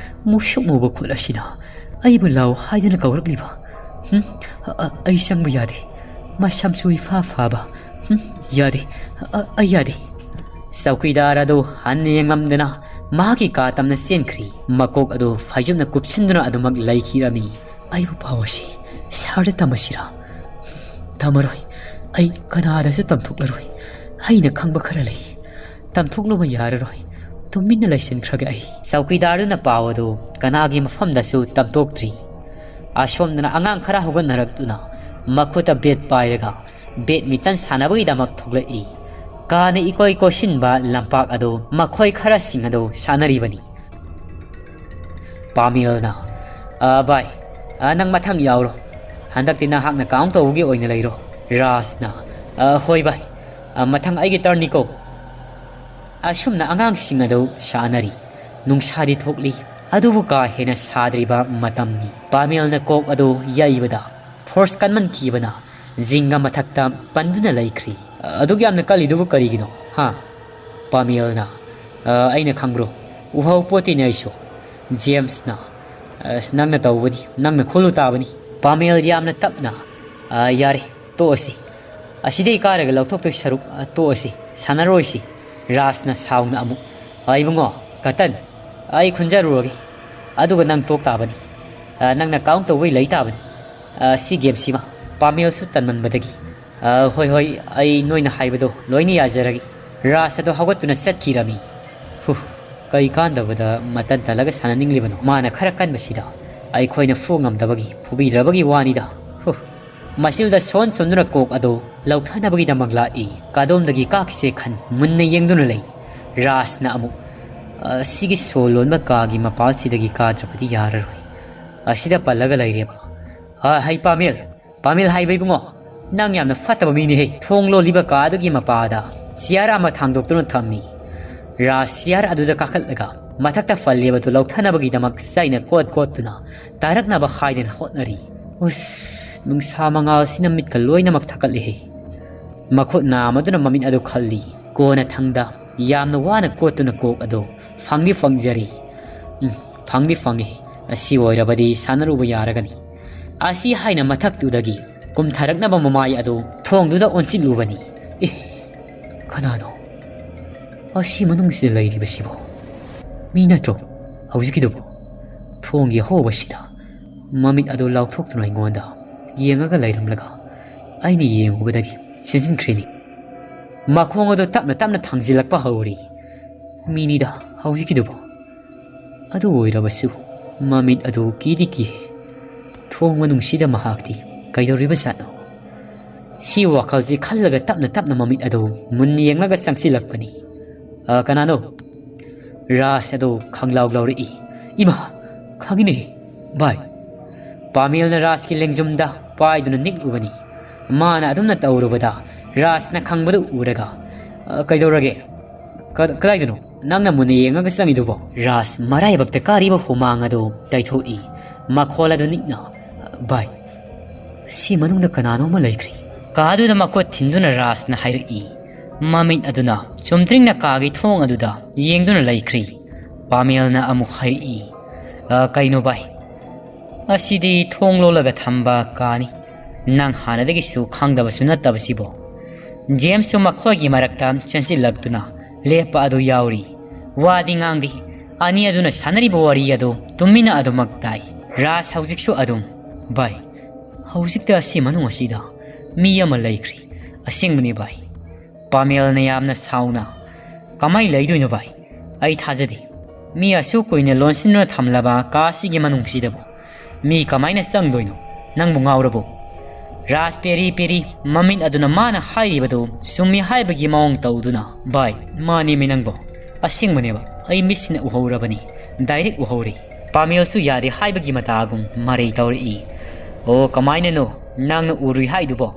ꯃꯨꯁꯨꯛ ꯃꯨꯕ ꯈꯨꯠ ꯑꯁꯤꯅ ꯑꯩꯕꯨ ꯂꯥꯎ ꯍꯥꯏꯗꯨꯅ ꯀꯧꯔꯛꯂꯤꯕ꯫ ꯍꯨꯝ? ꯑ-, ꯑ-, ꯑꯩ ꯆꯪꯕ ꯌꯥꯗꯦ꯫ ꯃꯁꯝꯁꯨ ꯏꯐꯥ ꯐꯥꯕ꯫ ꯍꯨꯝ? ꯌꯥꯗꯦ꯫ ꯑ-, ꯑꯩ ꯌꯥꯗꯦ꯫ ꯆꯧꯀꯤꯗꯥꯔ ꯑꯗꯨ ꯍꯟꯅ ꯌꯦꯡꯂꯝꯗꯅ ꯃꯍꯥꯛꯀꯤ ꯀꯥ ꯇꯝꯅ ꯆꯦꯟꯈ꯭ꯔꯤ꯫ ꯃꯀꯣꯛ ꯑꯗꯨ ꯐꯩꯖꯨꯞꯅ ꯀꯨꯞꯁꯤꯟꯗꯨꯅ ꯑꯗꯨꯃꯛ ꯂꯩꯈꯤꯔꯝꯃꯤ꯫ ꯑꯩꯕꯨ ꯄꯥꯎ ꯑꯁꯤ ꯁꯍꯔꯗ ꯇꯝꯃꯁꯤꯔꯥ? ꯇꯝꯃꯔꯣꯏ꯫ ꯑꯩ ꯀꯅꯥꯗꯁꯨ ꯇꯝꯊꯣꯛꯂꯔꯣꯏ꯫ ꯑꯩꯅ ꯈꯪꯕ ꯈꯔ ꯂꯩ꯫ ꯇꯝꯊꯣꯛꯂꯨꯕ ꯌꯥꯔꯔꯣꯏ꯫ ꯇꯨꯃꯤꯟꯅ ꯂꯩꯁꯤꯟꯈ꯭ꯔꯒꯦ ꯑꯩ꯫ ꯆꯧꯀꯤꯗꯥꯔꯗꯨꯅ ꯄꯥꯎ ꯑꯗꯨ ꯀꯅꯥꯒꯤ ꯃꯐꯝꯗꯁꯨ ꯇꯝꯊꯣꯛꯇ꯭ꯔꯤ꯫ ꯑꯁꯣꯝꯗꯅ ꯑꯉꯥꯡ ꯈꯔ ꯍꯧꯒꯠꯅꯔꯛꯇꯨꯅ ꯃꯈꯨꯠꯇ ꯕꯦꯠ ꯄꯥꯏꯔꯒ ꯕꯦꯠꯃꯤꯟꯇꯟ ꯁꯥꯟꯅꯕꯒꯤꯗꯃꯛ ꯊꯣꯛꯂꯛꯏ꯫ ꯀꯥꯅ ꯏꯀꯣꯏ ꯀꯣꯏꯁꯤꯟꯕ ꯂꯝꯄꯥꯛ ꯑꯗꯨ ꯃꯈꯣꯏ ꯈꯔꯁꯤꯡ ꯑꯗꯨ ꯁꯥꯟꯅꯔꯤꯕꯅꯤ꯫ ꯄꯥꯃꯦꯜꯅ, "ꯑ, ꯚꯥꯏ, ꯑ, ꯅꯪ ꯃꯊꯪ ꯌꯥꯎꯔꯣ꯫ ꯍꯟꯗꯛꯇꯤ ꯅꯍꯥꯛꯅ ꯀꯥꯎꯟ ꯇꯧꯕꯒꯤ ꯑꯣꯏꯅ ꯂꯩꯔꯣ꯫" ꯔꯥꯖꯅ, "ꯑ, ꯍꯣꯏ ꯚꯥꯏ, ꯑ, ꯃꯊꯪ ꯑꯩꯒꯤ ꯇꯔꯟꯅꯤꯀꯣ꯫" ꯑꯁꯨꯝꯅ ꯑꯉꯥꯡꯁꯤꯡ ꯑꯗꯨ ꯁꯥꯟꯅꯔꯤ꯫ ꯅꯨꯡꯁꯥꯗꯤ ꯊꯣꯛꯂꯤ, ꯑꯗꯨꯕꯨ ꯀꯥ ꯍꯦꯟꯅ ꯁꯥꯗ꯭ꯔꯤꯕ ꯃꯇꯝꯅꯤ꯫ ꯄꯥꯃꯦꯜꯅ ꯀꯣꯛ ꯑꯗꯨ ꯌꯩꯕꯗ ꯐꯣꯔꯁ ꯀꯟꯃꯟꯈꯤꯕꯅ ꯖꯤꯡꯒ ꯃꯊꯛꯇ ꯄꯟꯗꯨꯅ ꯂꯩꯈ꯭ꯔꯤ꯫ "ꯑꯗꯨꯛ ꯌꯥꯝꯅ ꯀꯜꯂꯤꯗꯨꯕꯨ ꯀꯔꯤꯒꯤꯅꯣ, ꯍꯥ?" ꯄꯥꯃꯦꯜꯅ, "ꯑ, ꯑꯩꯅ ꯈꯪꯕ꯭ꯔꯣ? ꯎꯍꯧ ꯄꯣꯠꯇꯦꯅꯦ ꯑꯩꯁꯨ꯫" ꯖꯦꯝꯁꯅ, "ꯑ, ꯅꯪꯅ ꯇꯧꯕꯅꯤ, ꯅꯪꯅ ꯈꯨꯜꯂꯨ ꯇꯥꯕꯅꯤ꯫" ꯄꯥꯃꯦꯜ ꯌꯥꯝꯅ ꯇꯞꯅ, "ꯑ, ꯌꯥꯔꯦ, ꯇꯣꯛꯑꯁꯤ꯫ ꯑꯁꯤꯗꯩ ꯀꯥꯔꯒ ꯂꯧꯊꯣꯛꯇꯣꯏ ꯁꯔꯨꯛ, ꯑ, ꯇꯣꯛꯑꯁꯤ, ꯁꯥꯟꯅꯔꯣꯏꯁꯤ꯫" ꯔꯥꯖꯅ ꯁꯥꯎꯅ ꯑꯃꯨꯛ, "ꯑ, ꯏꯕꯨꯡꯉꯣ, ꯀꯇꯟ, ꯑꯩ ꯈꯨꯟꯖꯔꯨꯔꯒꯦ, ꯑꯗꯨꯒ ꯅꯪ ꯇꯣꯛ ꯇꯥꯕꯅꯤ꯫ ꯑ, ꯅꯪꯅ ꯀꯥꯎꯟ ꯇꯧꯕꯩ ꯂꯩ ꯇꯥꯕꯅꯤ, ꯑ, ꯁꯤ ꯒꯦꯝꯁꯤꯃ꯫" ꯄꯥꯃꯦꯜꯁꯨ ꯇꯟꯃꯟꯕꯗꯒꯤ, "ꯑ, ꯍꯣꯏ, ꯍꯣꯏ, ꯑꯩ ꯅꯣꯏꯅ ꯍꯥꯏꯕꯗꯣ ꯂꯣꯏꯅ ꯌꯥꯖꯔꯒꯦ꯫" ꯔꯥꯖ ꯑꯗꯣ ꯍꯧꯒꯠꯇꯨꯅ ꯆꯠꯈꯤꯔꯝꯃꯤ꯫ ꯍꯨ, ꯀꯩ ꯀꯥꯟꯗꯕꯗ ꯃꯇꯟ ꯇꯜꯂꯒ ꯁꯥꯟꯅꯅꯤꯡꯂꯤꯕꯅꯣ? ꯃꯥꯅ ꯈꯔ ꯀꯟꯕꯁꯤꯗ ꯑꯩꯈꯣꯏꯅ ꯐꯨ ꯉꯝꯗꯕꯒꯤ, ꯐꯨꯕꯤꯗ꯭ꯔꯕꯒꯤ ꯋꯥꯅꯤꯗ꯫ ꯍꯨ꯫ ꯃꯁꯤꯜꯗ ꯁꯣꯟ ꯁꯣꯟꯗꯨꯅ ꯀꯣꯛ ꯑꯗꯨ ꯂꯧꯊꯅꯕꯒꯤꯗꯃꯛ ꯂꯥꯛꯏ꯫ ꯀꯥꯗꯣꯝꯗꯒꯤ ꯀꯥꯈꯤꯁꯦ ꯈꯟ ꯃꯨꯟꯅ ꯌꯦꯡꯗꯨꯅ ꯂꯩ꯫ ꯔꯥꯖꯅ ꯑꯃꯨꯛ, "ꯑ, ꯁꯤꯒꯤ ꯁꯣ ꯂꯣꯟꯕ ꯀꯥꯒꯤ ꯃꯄꯥꯜꯁꯤꯗꯒꯤ ꯀꯥꯗ꯭ꯔꯕꯗꯤ ꯌꯥꯔꯔꯣꯏ꯫ ꯑꯁꯤꯗ ꯄꯜꯂꯒ ꯂꯩꯔꯦꯕ꯫ ꯑ, ꯍꯩ ꯄꯥꯃꯦꯜ, ꯄꯥꯃꯦꯜ ꯍꯥꯏꯕ ꯏꯕꯨꯡꯉꯣ, ꯅꯪ ꯌꯥꯝꯅ ꯐꯠꯇꯕ ꯃꯤꯅꯤꯍꯦ꯫ ꯊꯣꯡ ꯂꯣꯜꯂꯤꯕ ꯀꯥ ꯑꯗꯨꯒꯤ ꯃꯄꯥꯗ ꯆꯤꯌꯥꯔ ꯑꯃ ꯊꯥꯡꯗꯣꯛꯇꯨꯅ ꯊꯝꯃꯤ꯫" ꯔꯥꯖ ꯆꯤꯌꯥꯔ ꯑꯗꯨꯗ ꯀꯥꯈꯠꯂꯒ ꯃꯊꯛꯇ ꯄꯜꯂꯤꯕꯗꯨ ꯂꯧꯊꯅꯕꯒꯤꯗꯃꯛ ꯆꯩꯅ ꯀꯣꯠ ꯀꯣꯠꯇꯨꯅ ꯇꯥꯔꯛꯅꯕ ꯍꯥꯏꯗꯅ ꯍꯣꯠꯅꯔꯤ꯫ ꯎꯁ, ꯅꯨꯡꯁꯥ ꯃꯉꯥꯜꯁꯤꯅ ꯃꯤꯠꯀ ꯂꯣꯏꯅꯃꯛ ꯊꯛꯀꯠꯂꯦꯍꯦ꯫ ꯃꯈꯨꯠ ꯅꯥꯝꯃꯗꯨꯅ ꯃꯃꯤꯠ ꯑꯗꯨ ꯈꯜꯂꯤ꯫ ꯀꯣꯟꯅꯊꯪꯗ ꯌꯥꯝꯅ ꯋꯥꯅ ꯀꯣꯠꯇꯨꯅ ꯀꯣꯛ ꯑꯗꯨ ꯐꯪꯗꯤ ꯐꯪꯖꯔꯤ꯫ ꯎꯝ, ꯐꯪꯗꯤ ꯐꯪꯉꯤ꯫ ꯑꯁꯤ ꯑꯣꯏꯔꯕꯗꯤ ꯁꯥꯟꯅꯔꯨꯕ ꯌꯥꯔꯒꯅꯤ꯫ ꯑꯁꯤ ꯍꯥꯏꯅ ꯃꯊꯛꯇꯨꯗꯒꯤ ꯀꯨꯝꯊꯔꯛꯅꯕ ꯃꯃꯥꯏ ꯑꯗꯨ ꯊꯣꯡꯗꯨꯗ ꯑꯣꯟꯁꯤꯜꯂꯨꯕꯅꯤ꯫ ꯑꯦ, ꯀꯅꯥꯅꯣ ꯑꯁꯤ ꯃꯅꯨꯡꯁꯤꯗ ꯂꯩꯔꯤꯕꯁꯤꯕꯣ? ꯃꯤ ꯅꯠꯇ꯭ꯔꯣ ꯍꯧꯖꯤꯛꯀꯤꯗꯨꯕꯨ? ꯊꯣꯡꯒꯤ ꯑꯍꯣꯕꯁꯤꯗ ꯃꯃꯤꯠ ꯑꯗꯨ ꯂꯥꯎꯊꯣꯛꯇꯨꯅ ꯑꯩꯉꯣꯟꯗ ꯌꯦꯡꯉꯒ ꯂꯩꯔꯝꯂꯒ ꯑꯩꯅ ꯌꯦꯡꯉꯨꯕꯗꯒꯤ ꯆꯦꯟꯁꯤꯟꯈ꯭ꯔꯤꯅꯤ꯫ ꯃꯈꯣꯡ ꯑꯗꯨ ꯇꯞꯅ ꯇꯞꯅ ꯊꯥꯡꯖꯤꯜꯂꯛꯄ ꯍꯧꯔꯤ꯫ ꯃꯤꯅꯤꯗ ꯍꯧꯖꯤꯛꯀꯤꯗꯨꯕꯨ꯫ ꯑꯗꯨ ꯑꯣꯏꯔꯕꯁꯨ ꯃꯃꯤꯠ ꯑꯗꯨ ꯀꯤꯗꯤ ꯀꯤꯍꯦ꯫ ꯊꯣꯡ ꯃꯅꯨꯡꯁꯤꯗ ꯃꯍꯥꯛꯇꯤ ꯀꯩꯗꯧꯔꯤꯕꯖꯥꯠꯅꯣ? ꯁꯤ ꯋꯥꯈꯜꯁꯤ ꯈꯜꯂꯒ ꯇꯞꯅ ꯇꯞꯅ ꯃꯃꯤꯠ ꯑꯗꯨ ꯃꯨꯟꯅ ꯌꯦꯡꯂꯒ ꯆꯪꯁꯤꯜꯂꯛꯄꯅꯤ꯫ "ꯑ, ꯀꯅꯥꯅꯣ?" ꯔꯥꯖ ꯑꯗꯨ ꯈꯪꯂꯥꯎ ꯂꯥꯎꯔꯛꯏ꯫ "ꯏꯃꯥ, ꯈꯪꯉꯤꯅꯦ, ꯚꯥꯏ꯫" ꯄꯥꯃꯦꯜꯅ ꯔꯥꯖꯀꯤ ꯂꯦꯡꯖꯨꯝꯗ ꯄꯥꯏꯗꯨꯅ ꯅꯤꯛꯂꯨꯕꯅꯤ꯫ ꯃꯥꯅ ꯑꯗꯨꯝꯅ ꯇꯧꯔꯨꯕꯗ ꯔꯥꯖꯅ ꯈꯪꯕꯗꯨ ꯎꯔꯒ, "ꯑ, ꯀꯩꯗꯧꯔꯒꯦ? ꯀ-, ꯀꯗꯥꯏꯗꯅꯣ?" ꯅꯪꯅ ꯃꯨꯟꯅ ꯌꯦꯡꯉꯒ ꯆꯪꯉꯤꯗꯨꯕꯣ? ꯔꯥꯖ ꯃꯔꯥꯏꯕꯛꯇ ꯀꯥꯔꯤꯕ ꯍꯨꯃꯥꯡ ꯑꯗꯨ ꯇꯩꯊꯣꯛꯏ꯫ ꯃꯈꯣꯜ ꯑꯗꯨ ꯅꯤꯛꯅ, "ꯚꯥꯏ, ꯁꯤ ꯃꯅꯨꯡꯗ ꯀꯅꯥꯅꯣ ꯑꯃ ꯂꯩꯈ꯭ꯔꯤ꯫" ꯀꯥꯗꯨꯗ ꯃꯈꯨꯠ ꯊꯤꯟꯗꯨꯅ ꯔꯥꯖꯅ ꯍꯥꯏꯔꯛꯏ꯫ ꯃꯃꯤꯠ ꯑꯗꯨꯅ ꯆꯨꯝꯗ꯭ꯔꯤꯡꯅ ꯀꯥꯒꯤ ꯊꯣꯡ ꯑꯗꯨꯗ ꯌꯦꯡꯗꯨꯅ ꯂꯩꯈ꯭ꯔꯤ꯫ ꯄꯥꯃꯦꯜꯅ ꯑꯃꯨꯛ ꯍꯥꯏꯔꯛꯏ, "ꯑ, ꯀꯩꯅꯣ ꯚꯥꯏ? ꯑꯁꯤꯗꯤ ꯊꯣꯡ ꯂꯣꯜꯂꯒ ꯊꯝꯕ ꯀꯥꯅꯤ꯫ ꯅꯪ ꯍꯥꯟꯅꯗꯒꯤꯁꯨ ꯈꯪꯗꯕꯁꯨ ꯅꯠꯇꯕꯁꯤꯕꯣ?" ꯖꯦꯝꯁꯁꯨ ꯃꯈꯣꯏꯒꯤ ꯃꯔꯛꯇ ꯆꯦꯟꯁꯤꯜꯂꯛꯇꯨꯅ ꯂꯦꯞꯄ ꯑꯗꯨ ꯌꯥꯎꯔꯤ꯫ ꯋꯥꯗꯤ ꯉꯥꯡꯗꯦ꯫ ꯑꯅꯤ ꯑꯗꯨꯅ ꯁꯥꯟꯅꯔꯤꯕ ꯋꯥꯔꯤ ꯑꯗꯨ ꯇꯨꯃꯤꯟꯅ ꯑꯗꯨꯃꯛ ꯇꯥꯏ꯫ ꯔꯥꯖ ꯍꯧꯖꯤꯛꯁꯨ ꯑꯗꯨꯝ, "ꯚꯥꯏ, ꯍꯧꯖꯤꯛꯇ ꯑꯁꯤ ꯃꯅꯨꯡ ꯑꯁꯤꯗ ꯃꯤ ꯑꯃ ꯂꯩꯈ꯭ꯔꯤ꯫ ꯑꯁꯦꯡꯕꯅꯤ ꯚꯥꯏ꯫" ꯄꯥꯃꯦꯜꯅ ꯌꯥꯝꯅ ꯁꯥꯎꯅ, "ꯀꯃꯥꯏ ꯂꯩꯗꯣꯏꯅꯣ ꯚꯥꯏ? ꯑꯩ ꯊꯥꯖꯗꯦ꯫ ꯃꯤ ꯑꯁꯨꯛ ꯀꯨꯏꯅ ꯂꯣꯟꯁꯤꯟꯗꯨꯅ ꯊꯝꯂꯕ ꯀꯥ ꯑꯁꯤꯒꯤ ꯃꯅꯨꯡꯁꯤꯗꯕꯨ ꯃꯤ ꯀꯃꯥꯏꯅ ꯆꯪꯗꯣꯏꯅꯣ? ꯅꯪꯕꯨ ꯉꯥꯎꯔꯕꯣ?" ꯔꯥꯖ ꯄꯦꯔꯤ ꯄꯦꯔꯤ ꯃꯃꯤꯠ ꯑꯗꯨꯅ ꯃꯥꯅ ꯍꯥꯏꯔꯤꯕꯗꯨ ꯆꯨꯝꯃꯤ ꯍꯥꯏꯕꯒꯤ ꯃꯑꯣꯡ ꯇꯧꯗꯨꯅ, "ꯚꯥꯏ, ꯃꯥꯅꯦꯃꯤ ꯅꯪꯕꯣ꯫ ꯑꯁꯦꯡꯕꯅꯦꯕ꯫ ꯑꯩ ꯃꯤꯠꯁꯤꯅ ꯎꯍꯧꯔꯕꯅꯤ꯫ ꯗꯥꯏꯔꯦꯛ ꯎꯍꯧꯔꯦ꯫" ꯄꯥꯃꯦꯜꯁꯨ ꯌꯥꯗꯦ ꯍꯥꯏꯕꯒꯤ ꯃꯇꯥꯒꯨꯝ ꯃꯔꯩ ꯇꯧꯔꯛꯏ꯫ "ꯑꯣ, ꯀꯃꯥꯏꯅꯅꯣ ꯅꯪꯅ ꯎꯔꯨꯏ ꯍꯥꯏꯗꯨꯕꯣ?"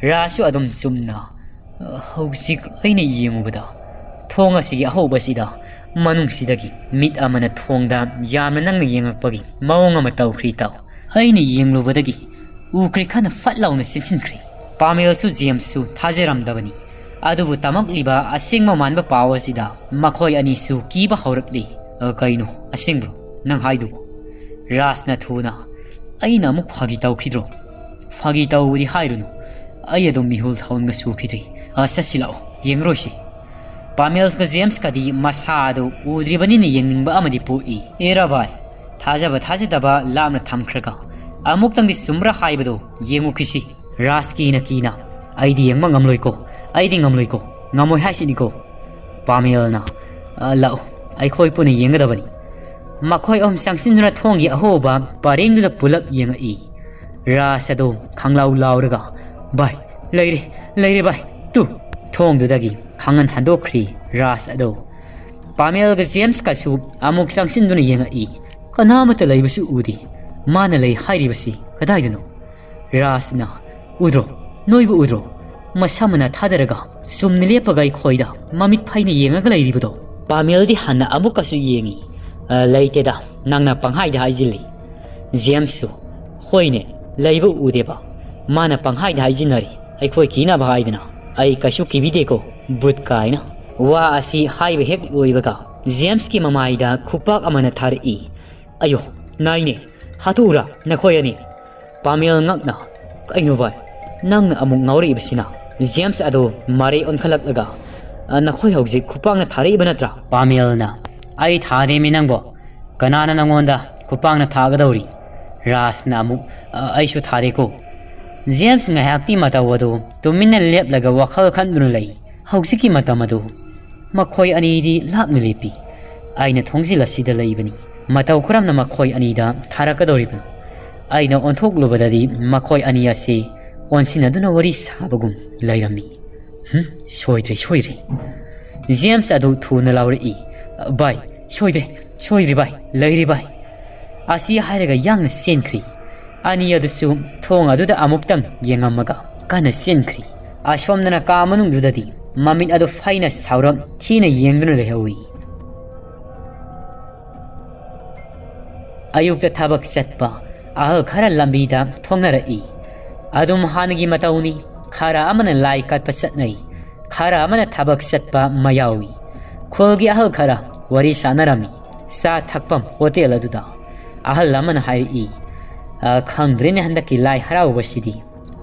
ꯔꯥꯖꯁꯨ ꯑꯗꯨꯝ ꯆꯨꯝꯅ, "ꯍꯧꯖꯤꯛ ꯑꯩꯅ ꯌꯦꯡꯉꯨꯕꯗ ꯊꯣꯡ ꯑꯁꯤꯒꯤ ꯑꯍꯧꯕꯁꯤꯗ ꯃꯅꯨꯡꯁꯤꯗꯒꯤ ꯃꯤꯠ ꯑꯃꯅ ꯊꯣꯡꯗ ꯌꯥꯝꯅ ꯅꯪꯅ ꯌꯦꯡꯉꯛꯄꯒꯤ ꯃꯑꯣꯡ ꯑꯃ ꯇꯧꯈ꯭ꯔꯤ ꯇꯥꯎ꯫ ꯑꯩꯅ ꯌꯦꯡꯂꯨꯕꯗꯒꯤ ꯎꯈ꯭ꯔꯦ ꯈꯟꯅ ꯐꯠ ꯂꯥꯎꯅ ꯆꯦꯟꯁꯤꯟꯈ꯭ꯔꯦ꯫" ꯄꯥꯃꯦꯜꯁꯨ ꯖꯦꯝꯁꯁꯨ ꯊꯥꯖꯔꯝꯗꯕꯅꯤ꯫ ꯑꯗꯨꯕꯨ ꯇꯝꯃꯛꯂꯤꯕ ꯑꯁꯦꯡꯕ ꯃꯥꯟꯕ ꯄꯥꯎ ꯑꯁꯤꯗ ꯃꯈꯣꯏ ꯑꯅꯤꯁꯨ ꯀꯤꯕ ꯍꯧꯔꯛꯂꯤ꯫ "ꯑ, ꯀꯩꯅꯣ? ꯑꯁꯦꯡꯕ꯭ꯔꯣ ꯅꯪ ꯍꯥꯏꯗꯨꯕꯨ?" ꯔꯥꯖꯅ ꯊꯨꯅ, "ꯑꯩꯅ ꯑꯃꯨꯛ ꯐꯥꯒꯤ ꯇꯧꯈꯤꯗ꯭ꯔꯣ? ꯐꯥꯒꯤ ꯇꯧꯕꯗꯤ ꯍꯥꯏꯔꯨꯅꯨ꯫ ꯑꯩ ꯑꯗꯨꯝ ꯃꯤꯍꯨꯜ ꯍꯧꯟꯒ ꯁꯨꯈꯤꯗ꯭ꯔꯤ꯫ ꯑ, ꯆꯠꯁꯤ ꯂꯥꯛꯑꯣ, ꯌꯦꯡꯉꯔꯣꯏꯁꯤ꯫" ꯄꯥꯃꯦꯜꯒ ꯖꯦꯝꯁꯀꯗꯤ ꯃꯁꯥ ꯑꯗꯨ ꯎꯗ꯭ꯔꯤꯕꯅꯤꯅ ꯌꯦꯡꯅꯤꯡꯕ ꯑꯃꯗꯤ ꯄꯣꯛꯏ꯫ "ꯑꯦꯔꯥ ꯚꯥꯏ, ꯊꯥꯖꯕ ꯊꯥꯖꯗꯕ ꯂꯥꯞꯅ ꯊꯝꯈ꯭ꯔꯒ ꯑꯃꯨꯛꯇꯪꯗꯤ ꯆꯨꯝꯕ꯭ꯔꯥ ꯍꯥꯏꯕꯗꯨ ꯌꯦꯡꯉꯨꯈꯤꯁꯤ꯫" ꯔꯥꯖ ꯀꯤꯅ ꯀꯤꯅ, "ꯑꯩꯗꯤ ꯌꯦꯡꯕ ꯉꯝꯂꯣꯏꯀꯣ, ꯑꯩꯗꯤ ꯉꯝꯂꯣꯏꯀꯣ, ꯉꯝꯃꯣꯏ ꯍꯥꯏꯁꯤꯅꯤꯀꯣ꯫" ꯄꯥꯃꯦꯜꯅ, "ꯑ, ꯂꯥꯛꯎ, ꯑꯩꯈꯣꯏ ꯄꯨꯟꯅ ꯌꯦꯡꯒꯗꯕꯅꯤ꯫" ꯃꯈꯣꯏ ꯑꯍꯨꯝ ꯆꯪꯁꯤꯟꯗꯨꯅ ꯊꯣꯡꯒꯤ ꯑꯍꯣꯕ ꯄꯔꯦꯡꯗꯨꯗ ꯄꯨꯂꯞ ꯌꯦꯡꯉꯛꯏ꯫ ꯔꯥꯖ ꯑꯗꯣ ꯈꯪꯂꯥꯎ ꯂꯥꯎꯔꯒ, "ꯚꯥꯏ, ꯂꯩꯔꯦ, ꯂꯩꯔꯦ ꯚꯥꯏ, ꯇꯨ!" ꯊꯣꯡꯗꯨꯗꯒꯤ ꯈꯪꯍꯟ ꯍꯟꯗꯣꯛꯈ꯭ꯔꯤ ꯔꯥꯖ ꯑꯗꯣ꯫ ꯄꯥꯃꯦꯜꯒ ꯖꯦꯝꯁꯀꯁꯨ ꯑꯃꯨꯛ ꯆꯪꯁꯤꯟꯗꯨꯅ ꯌꯦꯡꯉꯛꯏ꯫ ꯀꯅꯥꯃꯠꯇ ꯂꯩꯕꯁꯨ ꯎꯗꯦ꯫ ꯃꯥꯅ ꯂꯩ ꯍꯥꯏꯔꯤꯕꯁꯤ ꯀꯗꯥꯏꯗꯅꯣ? ꯔꯥꯖꯅ, "ꯎꯗ꯭ꯔꯣ? ꯅꯣꯏꯕꯨ ꯎꯗ꯭ꯔꯣ? ꯃꯁꯥ ꯃꯅꯥ ꯊꯥꯗꯔꯒ ꯆꯨꯝꯅ ꯂꯦꯞꯄꯒ ꯑꯩꯈꯣꯏꯗ ꯃꯃꯤꯠ ꯐꯩꯅ ꯌꯦꯡꯉꯒ ꯂꯩꯔꯤꯕꯗꯣ?" ꯄꯥꯃꯦꯜꯗꯤ ꯍꯟꯅ ꯑꯃꯨꯛꯀꯁꯨ ꯌꯦꯡꯉꯤ꯫ "ꯑ, ꯂꯩꯇꯦꯗ, ꯅꯪꯅ ꯄꯪꯍꯥꯏꯗ ꯍꯥꯏꯖꯤꯜꯂꯤ꯫" ꯖꯦꯝꯁꯁꯨ, "ꯍꯣꯏꯅꯦ, ꯂꯩꯕ ꯎꯗꯦꯕ꯫ ꯃꯥꯅ ꯄꯪꯍꯥꯏꯗ ꯍꯥꯏꯖꯤꯟꯅꯔꯤ꯫ ꯑꯩꯈꯣꯏ ꯀꯤꯅꯕ ꯍꯥꯏꯗꯅ꯫ ꯑꯩ ꯀꯩꯁꯨ ꯀꯤꯕꯤꯗꯦꯀꯣ, ꯕꯨꯠ ꯀꯥꯏꯅ꯫" ꯋꯥ ꯑꯁꯤ ꯍꯥꯏꯕ ꯍꯦꯛ ꯂꯣꯏꯕꯒ ꯖꯦꯝꯁꯀꯤ ꯃꯃꯥꯏꯗ ꯈꯨꯄꯥꯛ ꯑꯃꯅ ꯊꯥꯔꯛꯏ꯫ "ꯑꯌꯣ, ꯅꯥꯏꯅꯦ, ꯍꯥꯠꯇꯣꯛꯎꯔꯥ ꯅꯈꯣꯏ ꯑꯅꯤ?" ꯄꯥꯃꯦꯜ ꯉꯛꯅ, "ꯀꯩꯅꯣ ꯚꯥꯏ, ꯅꯪꯅ ꯑꯃꯨꯛ ꯉꯥꯎꯔꯛꯏꯕꯁꯤꯅ?" ꯖꯦꯝꯁ ꯑꯗꯨ ꯃꯔꯩ ꯑꯣꯟꯈꯠꯂꯛꯂꯒ, "ꯑ, ꯅꯈꯣꯏ ꯍꯧꯖꯤꯛ ꯈꯨꯄꯥꯛꯅ ꯊꯥꯔꯛꯏꯕ ꯅꯠꯇ꯭ꯔꯥ?" ꯄꯥꯃꯦꯜꯅ, "ꯑꯩ ꯊꯥꯗꯦꯃꯤ ꯅꯪꯕꯣ꯫ ꯀꯅꯥꯅ ꯅꯪꯉꯣꯟꯗ ꯈꯨꯄꯥꯛꯅ ꯊꯥꯒꯗꯧꯔꯤ?" ꯔꯥꯖꯅ ꯑꯃꯨꯛ, "ꯑ, ꯑꯩꯁꯨ ꯊꯥꯗꯦꯀꯣ꯫" ꯖꯦꯝꯁ ꯉꯥꯏꯍꯥꯛꯇꯤ ꯃꯇꯧ ꯑꯗꯨ ꯇꯨꯃꯤꯟꯅ ꯂꯦꯞꯂꯒ ꯋꯥꯈꯜ ꯈꯟꯗꯨꯅ ꯂꯩ꯫ ꯍꯧꯖꯤꯛꯀꯤ ꯃꯇꯝ ꯑꯗꯨ ꯃꯈꯣꯏ ꯑꯅꯤꯗꯤ ꯂꯥꯞꯅ ꯂꯦꯞꯄꯤ꯫ ꯑꯩꯅ ꯊꯣꯡꯖꯤꯜ ꯑꯁꯤꯗ ꯂꯩꯕꯅꯤ꯫ ꯃꯇꯧ ꯀꯔꯝꯅ ꯃꯈꯣꯏ ꯑꯅꯤꯗ ꯊꯥꯔꯛꯀꯗꯧꯔꯤꯕꯅꯣ? ꯑꯩꯅ ꯑꯣꯟꯊꯣꯛꯂꯨꯕꯗꯗꯤ ꯃꯈꯣꯏ ꯑꯅꯤ ꯑꯁꯤ ꯑꯣꯟꯁꯤꯟꯅꯗꯨꯅ ꯋꯥꯔꯤ ꯁꯥꯕꯒꯨꯝ ꯂꯩꯔꯝꯃꯤ꯫ ꯍꯨꯝ, ꯁꯣꯏꯗ꯭ꯔꯦ, ꯁꯣꯏꯗ꯭ꯔꯦ꯫ ꯖꯦꯝꯁ ꯑꯗꯨ ꯊꯨꯅ ꯂꯥꯎꯔꯛꯏ꯫ "ꯚꯥꯏ, ꯁꯣꯏꯗ꯭ꯔꯦ, ꯁꯣꯏꯗ꯭ꯔꯦ ꯚꯥꯏ, ꯂꯩꯔꯦ ꯚꯥꯏ꯫" ꯑꯁꯤ ꯍꯥꯏꯔꯒ ꯌꯥꯡꯅ ꯆꯦꯟꯈ꯭ꯔꯤ꯫ ꯑꯅꯤ ꯑꯗꯨꯁꯨ ꯊꯣꯡ ꯑꯗꯨꯗ ꯑꯃꯨꯛꯇꯪ ꯌꯦꯡꯉꯝꯃꯒ ꯀꯟꯅ ꯆꯦꯟꯈ꯭ꯔꯤ꯫ ꯑꯁꯣꯝꯗꯅ ꯀꯥ ꯃꯅꯨꯡꯗꯨꯗꯗꯤ ꯃꯃꯤꯠ ꯑꯗꯨ ꯐꯩꯅ ꯁꯥꯎꯔꯞ ꯊꯤꯅ ꯌꯦꯡꯗꯨꯅ ꯂꯩꯍꯧꯏ꯫ ꯑꯌꯨꯛꯇ ꯊꯕꯛ ꯆꯠꯄ ꯑꯍꯜ ꯈꯔ ꯂꯝꯕꯤꯗ ꯊꯣꯡꯅꯔꯛꯏ꯫ ꯑꯗꯨꯝ ꯍꯥꯟꯅꯒꯤ ꯃꯇꯧꯅꯤ꯫ ꯈꯔ ꯑꯃꯅ ꯂꯥꯏ ꯀꯠꯄ ꯆꯠꯅꯩ, ꯈꯔ ꯑꯃꯅ ꯊꯕꯛ ꯆꯠꯄ ꯑꯃ ꯌꯥꯎꯏ꯫ ꯈꯨꯜꯒꯤ ꯑꯍꯜ ꯈꯔ ꯋꯥꯔꯤ ꯁꯥꯟꯅꯔꯝꯃꯤ ꯆꯥ ꯊꯛꯐꯝ ꯍꯣꯇꯦꯜ ꯑꯗꯨꯗ꯫ ꯑꯍꯜ ꯑꯃꯅ ꯍꯥꯏꯔꯛꯏ, "ꯑ, ꯈꯪꯗ꯭ꯔꯦꯅꯦ, ꯍꯟꯗꯛꯀꯤ ꯂꯥꯏ ꯍꯔꯥꯎꯕꯁꯤꯗꯤ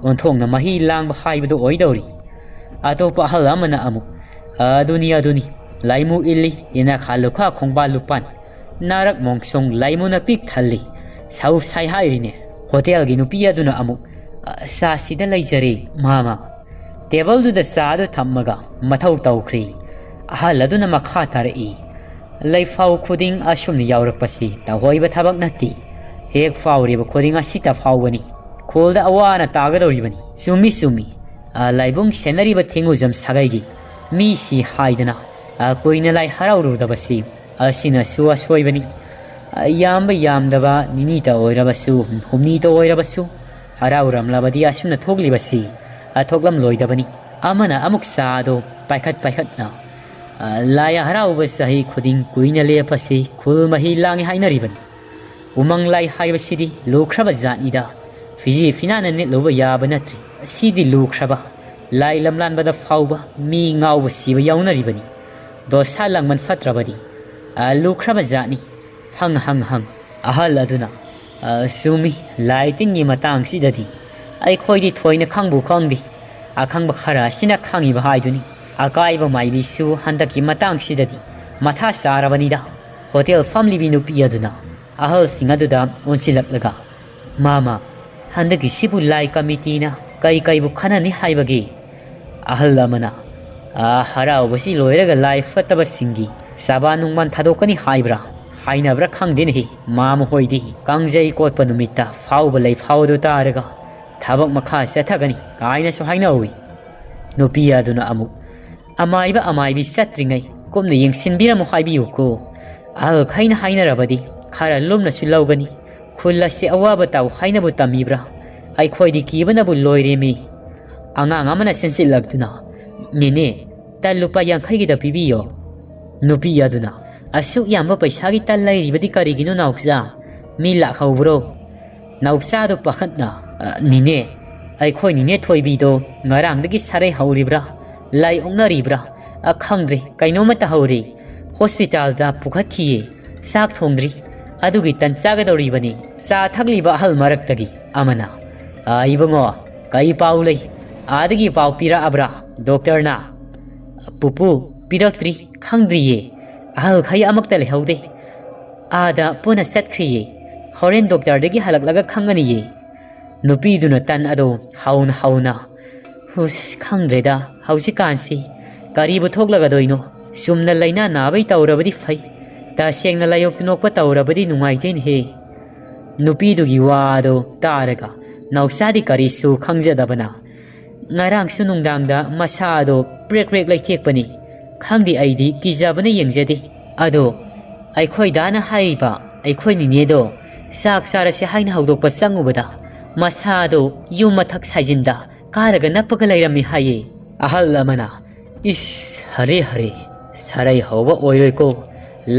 ꯑꯣꯟꯊꯣꯛꯅ ꯃꯍꯤ ꯂꯥꯡꯕ ꯍꯥꯏꯕꯗꯨ ꯑꯣꯏꯗꯧꯔꯤ꯫" ꯑꯇꯣꯞꯄ ꯑꯍꯜ ꯑꯃꯅ ꯑꯃꯨꯛ, "ꯑꯗꯨꯅꯤ, ꯑꯗꯨꯅꯤ, ꯂꯥꯏꯃꯨ ꯏꯜꯂꯤ, ꯌꯦꯅꯈꯥ ꯂꯨꯈꯥ ꯈꯣꯡꯕꯥꯜ ꯂꯨꯄꯥꯟ, ꯅꯥꯔꯛ ꯃꯣꯡꯁꯣꯡ ꯂꯥꯏꯃꯨꯅ ꯄꯤꯛ ꯊꯜꯂꯤ, ꯁꯧ ꯁꯥꯏ ꯍꯥꯏꯔꯤꯅꯦ꯫" ꯍꯣꯇꯦꯜꯒꯤ ꯅꯨꯄꯤ ꯑꯗꯨꯅ ꯑꯃꯨꯛ, "ꯑ, ꯆꯥꯁꯤꯗ ꯂꯩꯖꯔꯦ, ꯃꯥꯃ꯫" ꯇꯦꯕꯜꯗꯨꯗ ꯆꯥ ꯑꯗꯨ ꯊꯝꯃꯒ ꯃꯊꯧ ꯇꯧꯈ꯭ꯔꯤ꯫ ꯑꯍꯜ ꯑꯗꯨꯅ ꯃꯈꯥ ꯇꯥꯔꯛꯏ, "ꯂꯩꯐꯥꯎ ꯈꯨꯗꯤꯡ ꯑꯁꯨꯝꯅ ꯌꯥꯎꯔꯛꯄꯁꯤ ꯇꯧꯍꯣꯏꯕ ꯊꯕꯛ ꯅꯠꯇꯦ꯫ ꯍꯦꯛ ꯐꯥꯎꯔꯤꯕ ꯈꯨꯗꯤꯡ ꯑꯁꯤꯇ ꯐꯥꯎꯕꯅꯤ꯫ ꯈꯨꯜꯗ ꯑꯋꯥ ꯑꯅꯥ ꯇꯥꯒꯗꯧꯔꯤꯕꯅꯤ꯫" "ꯆꯨꯝꯃꯤ, ꯆꯨꯝꯃꯤ꯫ ꯑ, ꯂꯥꯏꯕꯨꯡ ꯁꯦꯟꯅꯔꯤꯕ ꯊꯦꯡꯉꯨꯖꯝ ꯁꯥꯒꯩꯒꯤ ꯃꯤꯁꯤ ꯍꯥꯏꯗꯅ, ꯑ, ꯀꯨꯏꯅ ꯂꯥꯏ ꯍꯔꯥꯎꯔꯨꯗꯕꯁꯤ ꯑꯁꯤꯅꯁꯨ ꯑꯁꯣꯏꯕꯅꯤ꯫ ꯑ, ꯌꯥꯝꯕ ꯌꯥꯝꯗꯕ ꯅꯤꯅꯤꯇ ꯑꯣꯏꯔꯕꯁꯨ, ꯍꯨꯝꯅꯤꯇ ꯑꯣꯏꯔꯕꯁꯨ, ꯍꯔꯥꯎꯔꯝꯂꯕꯗꯤ ꯑꯁꯨꯝꯅ ꯊꯣꯛꯂꯤꯕꯁꯤ, ꯑ, ꯊꯣꯛꯂꯝꯂꯣꯏꯗꯕꯅꯤ꯫" ꯑꯃꯅ ꯑꯃꯨꯛ ꯆꯥ ꯑꯗꯨ ꯄꯥꯏꯈꯠ ꯄꯥꯏꯈꯠꯅ, ꯑ, ꯂꯥꯏ ꯍꯔꯥꯎꯕ ꯆꯍꯤ ꯈꯨꯗꯤꯡ ꯀꯨꯏꯅ ꯂꯦꯞꯄꯁꯤ ꯈꯨꯜ ꯃꯍꯤ ꯂꯥꯡꯉꯤ ꯍꯥꯏꯅꯔꯤꯕꯅꯤ꯫ ꯎꯃꯪ ꯂꯥꯏ ꯍꯥꯏꯕꯁꯤꯗꯤ ꯂꯨꯈ꯭ꯔꯕ ꯖꯥꯠꯅꯤꯗ, ꯐꯤꯖꯤ ꯐꯤꯅꯥꯅ ꯅꯤꯠꯂꯨꯕ ꯌꯥꯕ ꯅꯠꯇ꯭ꯔꯤ꯫ ꯑꯁꯤꯗꯤ ꯂꯨꯈ꯭ꯔꯕ, ꯂꯥꯏ ꯂꯝꯂꯥꯟꯕꯗ ꯐꯥꯎꯕ ꯃꯤ ꯉꯥꯎꯕ ꯁꯤꯕ ꯌꯥꯎꯅꯔꯤꯕꯅꯤ꯫ ꯗꯣꯁꯥ ꯂꯥꯡꯕꯟ ꯐꯠꯇ꯭ꯔꯕꯗꯤ, ꯑ, ꯂꯨꯈ꯭ꯔꯕ ꯖꯥꯠꯅꯤ꯫ ꯍꯪ, ꯍꯪ, ꯍꯪ꯫ ꯑꯍꯜ ꯑꯗꯨꯅ, "ꯑ, ꯆꯨꯝꯃꯤ, ꯂꯥꯏ ꯇꯤꯟꯒꯤ ꯃꯇꯥꯡꯁꯤꯗꯗꯤ ꯑꯩꯈꯣꯏꯗꯤ ꯊꯣꯏꯅ ꯈꯪꯕꯨ ꯈꯪꯗꯦ꯫ ꯑꯈꯪꯕ ꯈꯔ ꯑꯁꯤꯅ ꯈꯪꯉꯤꯕ ꯍꯥꯏꯗꯨꯅꯤ꯫ ꯑꯀꯥꯏꯕ ꯃꯥꯏꯕꯤꯁꯨ ꯍꯟꯗꯛꯀꯤ ꯃꯇꯥꯡꯁꯤꯗꯗꯤ ꯃꯊꯥ ꯁꯥꯔꯕꯅꯤꯗ"꯫ ꯍꯣꯇꯦꯜ ꯐꯝꯂꯤꯕꯤ ꯅꯨꯄꯤ ꯑꯗꯨꯅ ꯑꯍꯜꯁꯤꯡ ꯑꯗꯨꯗ ꯑꯣꯟꯁꯤꯜꯂꯛꯂꯒ, "ꯃꯥꯃ, ꯍꯟꯗꯛꯀꯤꯁꯤꯕꯨ ꯂꯥꯏ ꯀꯃꯤꯇꯤꯅ ꯀꯩ ꯀꯩꯕꯨ ꯈꯟꯅꯅꯤ ꯍꯥꯏꯕꯒꯦ?" ꯑꯍꯜ ꯑꯃꯅ, "ꯑꯥ, ꯍꯔꯥꯎꯕꯁꯤ ꯂꯣꯏꯔꯒ ꯂꯥꯏ ꯐꯠꯇꯕꯁꯤꯡꯒꯤ ꯆꯥꯕꯥ ꯅꯨꯡꯕꯥꯟ ꯊꯥꯗꯣꯛꯀꯅꯤ ꯍꯥꯏꯕ꯭ꯔꯥ? ꯍꯥꯏꯅꯕ꯭ꯔꯥ ꯈꯪꯗꯦꯅꯦꯍꯦ, ꯃꯥꯃ ꯍꯣꯏꯗꯤ ꯀꯥꯡꯖꯩ ꯀꯣꯠꯄ ꯅꯨꯃꯤꯠꯇ ꯐꯥꯎꯕ ꯂꯩ ꯐꯥꯎꯗꯨ ꯇꯥꯔꯒ ꯊꯕꯛ ꯃꯈꯥ ꯆꯠꯊꯒꯅꯤ ꯀꯥꯏꯅꯁꯨ ꯍꯥꯏꯅꯍꯧꯋꯤ"꯫ ꯅꯨꯄꯤ ꯑꯗꯨꯅ ꯑꯃꯨꯛ, "ꯑꯃꯥꯏꯕ ꯑꯃꯥꯏꯕꯤ ꯆꯠꯇ꯭ꯔꯤꯉꯩ ꯀꯨꯞꯅ ꯌꯦꯡꯁꯤꯟꯕꯤꯔꯝꯃꯨ ꯍꯥꯏꯕꯤꯌꯨꯀꯣ꯫ ꯑꯍꯜꯈꯩꯅ ꯍꯥꯏꯅꯔꯕꯗꯤ ꯈꯔ ꯂꯨꯝꯅꯁꯨ ꯂꯧꯒꯅꯤ꯫ ꯈꯨꯜ ꯑꯁꯤ ꯑꯋꯥꯕ ꯇꯥꯎ ꯍꯥꯏꯅꯕꯨ ꯇꯝꯃꯤꯕ꯭ꯔꯥ? ꯑꯩꯈꯣꯏꯗꯤ ꯀꯤꯕꯅꯕꯨ ꯂꯣꯏꯔꯦꯃꯤ"꯫ ꯑꯉꯥꯡ ꯑꯃꯅ ꯆꯦꯟꯁꯤꯜꯂꯛꯇꯨꯅ, "ꯅꯦꯅꯦ, ꯇꯜ ꯂꯨꯄꯥ ꯌꯥꯡꯈꯩꯒꯤꯗ ꯄꯤꯕꯤꯌꯣ"꯫ ꯅꯨꯄꯤ ꯑꯗꯨꯅ, "ꯑꯁꯨꯛ ꯌꯥꯝꯕ ꯄꯩꯁꯥꯒꯤ ꯇꯜ ꯂꯩꯔꯤꯕꯗꯤ ꯀꯔꯤꯒꯤꯅꯣ ꯅꯥꯎꯆꯥ? ꯃꯤ ꯂꯥꯛꯍꯧꯕ꯭ꯔꯣ?" ꯅꯥꯎꯆꯥꯗꯨ ꯄꯥꯈꯠꯅ, "ꯑ, ꯅꯤꯅꯦ, ꯑꯩꯈꯣꯏ ꯅꯤꯅꯦ ꯊꯣꯏꯕꯤꯗꯣ ꯉꯔꯥꯡꯗꯒꯤ ꯁꯥꯔꯩ ꯍꯧꯔꯤꯕ꯭ꯔꯥ? ꯂꯥꯏ ꯑꯣꯛꯅꯔꯤꯕ꯭ꯔꯥ? ꯑ, ꯈꯪꯗ꯭ꯔꯦ, ꯀꯩꯅꯣꯝꯃ ꯇꯧꯍꯧꯔꯦ꯫ ꯍꯣꯁꯄꯤꯇꯥꯜꯗ ꯄꯨꯈꯠꯈꯤꯌꯦ꯫ ꯆꯥꯛ ꯊꯣꯡꯗ꯭ꯔꯤ꯫ ꯑꯗꯨꯒꯤ ꯇꯟ ꯆꯥꯒꯗꯧꯔꯤꯕꯅꯤ"꯫ ꯆꯥ ꯊꯛꯂꯤꯕ ꯑꯍꯜ ꯃꯔꯛꯇꯒꯤ ꯑꯃꯅ, "ꯑ, ꯏꯕꯨꯡꯉꯣ, ꯀꯩ ꯄꯥꯎ ꯂꯩ? ꯑꯥꯗꯒꯤ ꯄꯥꯎ ꯄꯤꯔꯛꯑꯕ꯭ꯔꯥ ꯗꯣꯛꯇꯔꯅ?" "ꯄꯨꯄꯨ, ꯄꯤꯔꯛꯇ꯭ꯔꯤ, ꯈꯪꯗ꯭ꯔꯤꯌꯦ꯫ ꯑꯍꯜꯈꯩ ꯑꯃꯛꯇ ꯂꯩꯍꯧꯗꯦ꯫ ꯑꯥꯗ ꯄꯨꯟꯅ ꯆꯠꯈ꯭ꯔꯤꯌꯦ꯫ ꯍꯣꯔꯦꯟ ꯗꯣꯛꯇꯔꯗꯒꯤ ꯍꯜꯂꯛꯂꯒ ꯈꯪꯒꯅꯤꯌꯦ"꯫ ꯅꯨꯄꯤꯗꯨꯅ ꯇꯟ ꯑꯗꯨ ꯍꯧꯅ ꯍꯧꯅ, "ꯍꯨꯁ, ꯈꯪꯗ꯭ꯔꯦꯗ ꯍꯧꯖꯤꯛꯀꯥꯟꯁꯤ꯫ ꯀꯔꯤꯕꯨ ꯊꯣꯛꯂꯒꯗꯣꯏꯅꯣ? ꯆꯨꯝꯅ ꯂꯥꯏꯅꯥ ꯅꯥꯕꯩ ꯇꯧꯔꯕꯗꯤ ꯐꯩ꯫ ꯇꯁꯦꯡꯅ ꯂꯥꯏꯑꯣꯛꯇ ꯅꯣꯛꯄ ꯇꯧꯔꯕꯗꯤ ꯅꯨꯡꯉꯥꯏꯇꯦꯅꯦꯍꯦ"꯫ ꯅꯨꯄꯤꯗꯨꯒꯤ ꯋꯥꯗꯣ ꯇꯥꯔꯒ ꯅꯥꯎꯆꯥꯗꯤ ꯀꯔꯤꯁꯨ ꯈꯪꯖꯗꯕꯅ, "ꯉꯔꯥꯡꯁꯨ ꯅꯨꯡꯗꯥꯡꯗ ꯃꯁꯥꯗꯣ ꯄ꯭ꯔꯦꯛ ꯄ꯭ꯔꯦꯛ ꯂꯩꯊꯦꯛꯄꯅꯤ꯫ ꯈꯪꯗꯦ, ꯑꯩꯗꯤ ꯀꯤꯖꯕꯅ ꯌꯦꯡꯖꯗꯦ꯫ ꯑꯗꯣ ꯑꯩꯈꯣꯏ ꯗꯥꯅ ꯍꯥꯏꯔꯤꯕ ꯑꯩꯈꯣꯏ ꯅꯤꯅꯦꯗꯣ ꯆꯥꯛ ꯆꯥꯔꯁꯦ ꯍꯥꯏꯅ ꯍꯧꯗꯣꯛꯄ ꯆꯪꯉꯨꯕꯗ ꯃꯁꯥꯗꯣ ꯌꯨꯝ ꯃꯊꯛ ꯁꯥꯏꯖꯤꯟꯗ ꯀꯥꯔꯒ ꯅꯞꯄꯒ ꯂꯩꯔꯝꯃꯤ ꯍꯥꯏꯌꯦ"꯫ ꯑꯍꯜ ꯑꯃꯅ, "ꯏꯁ, ꯍꯔꯦ ꯍꯔꯦ, ꯁꯥꯔꯩ ꯍꯧꯕ ꯑꯣꯏꯔꯣꯏꯀꯣ,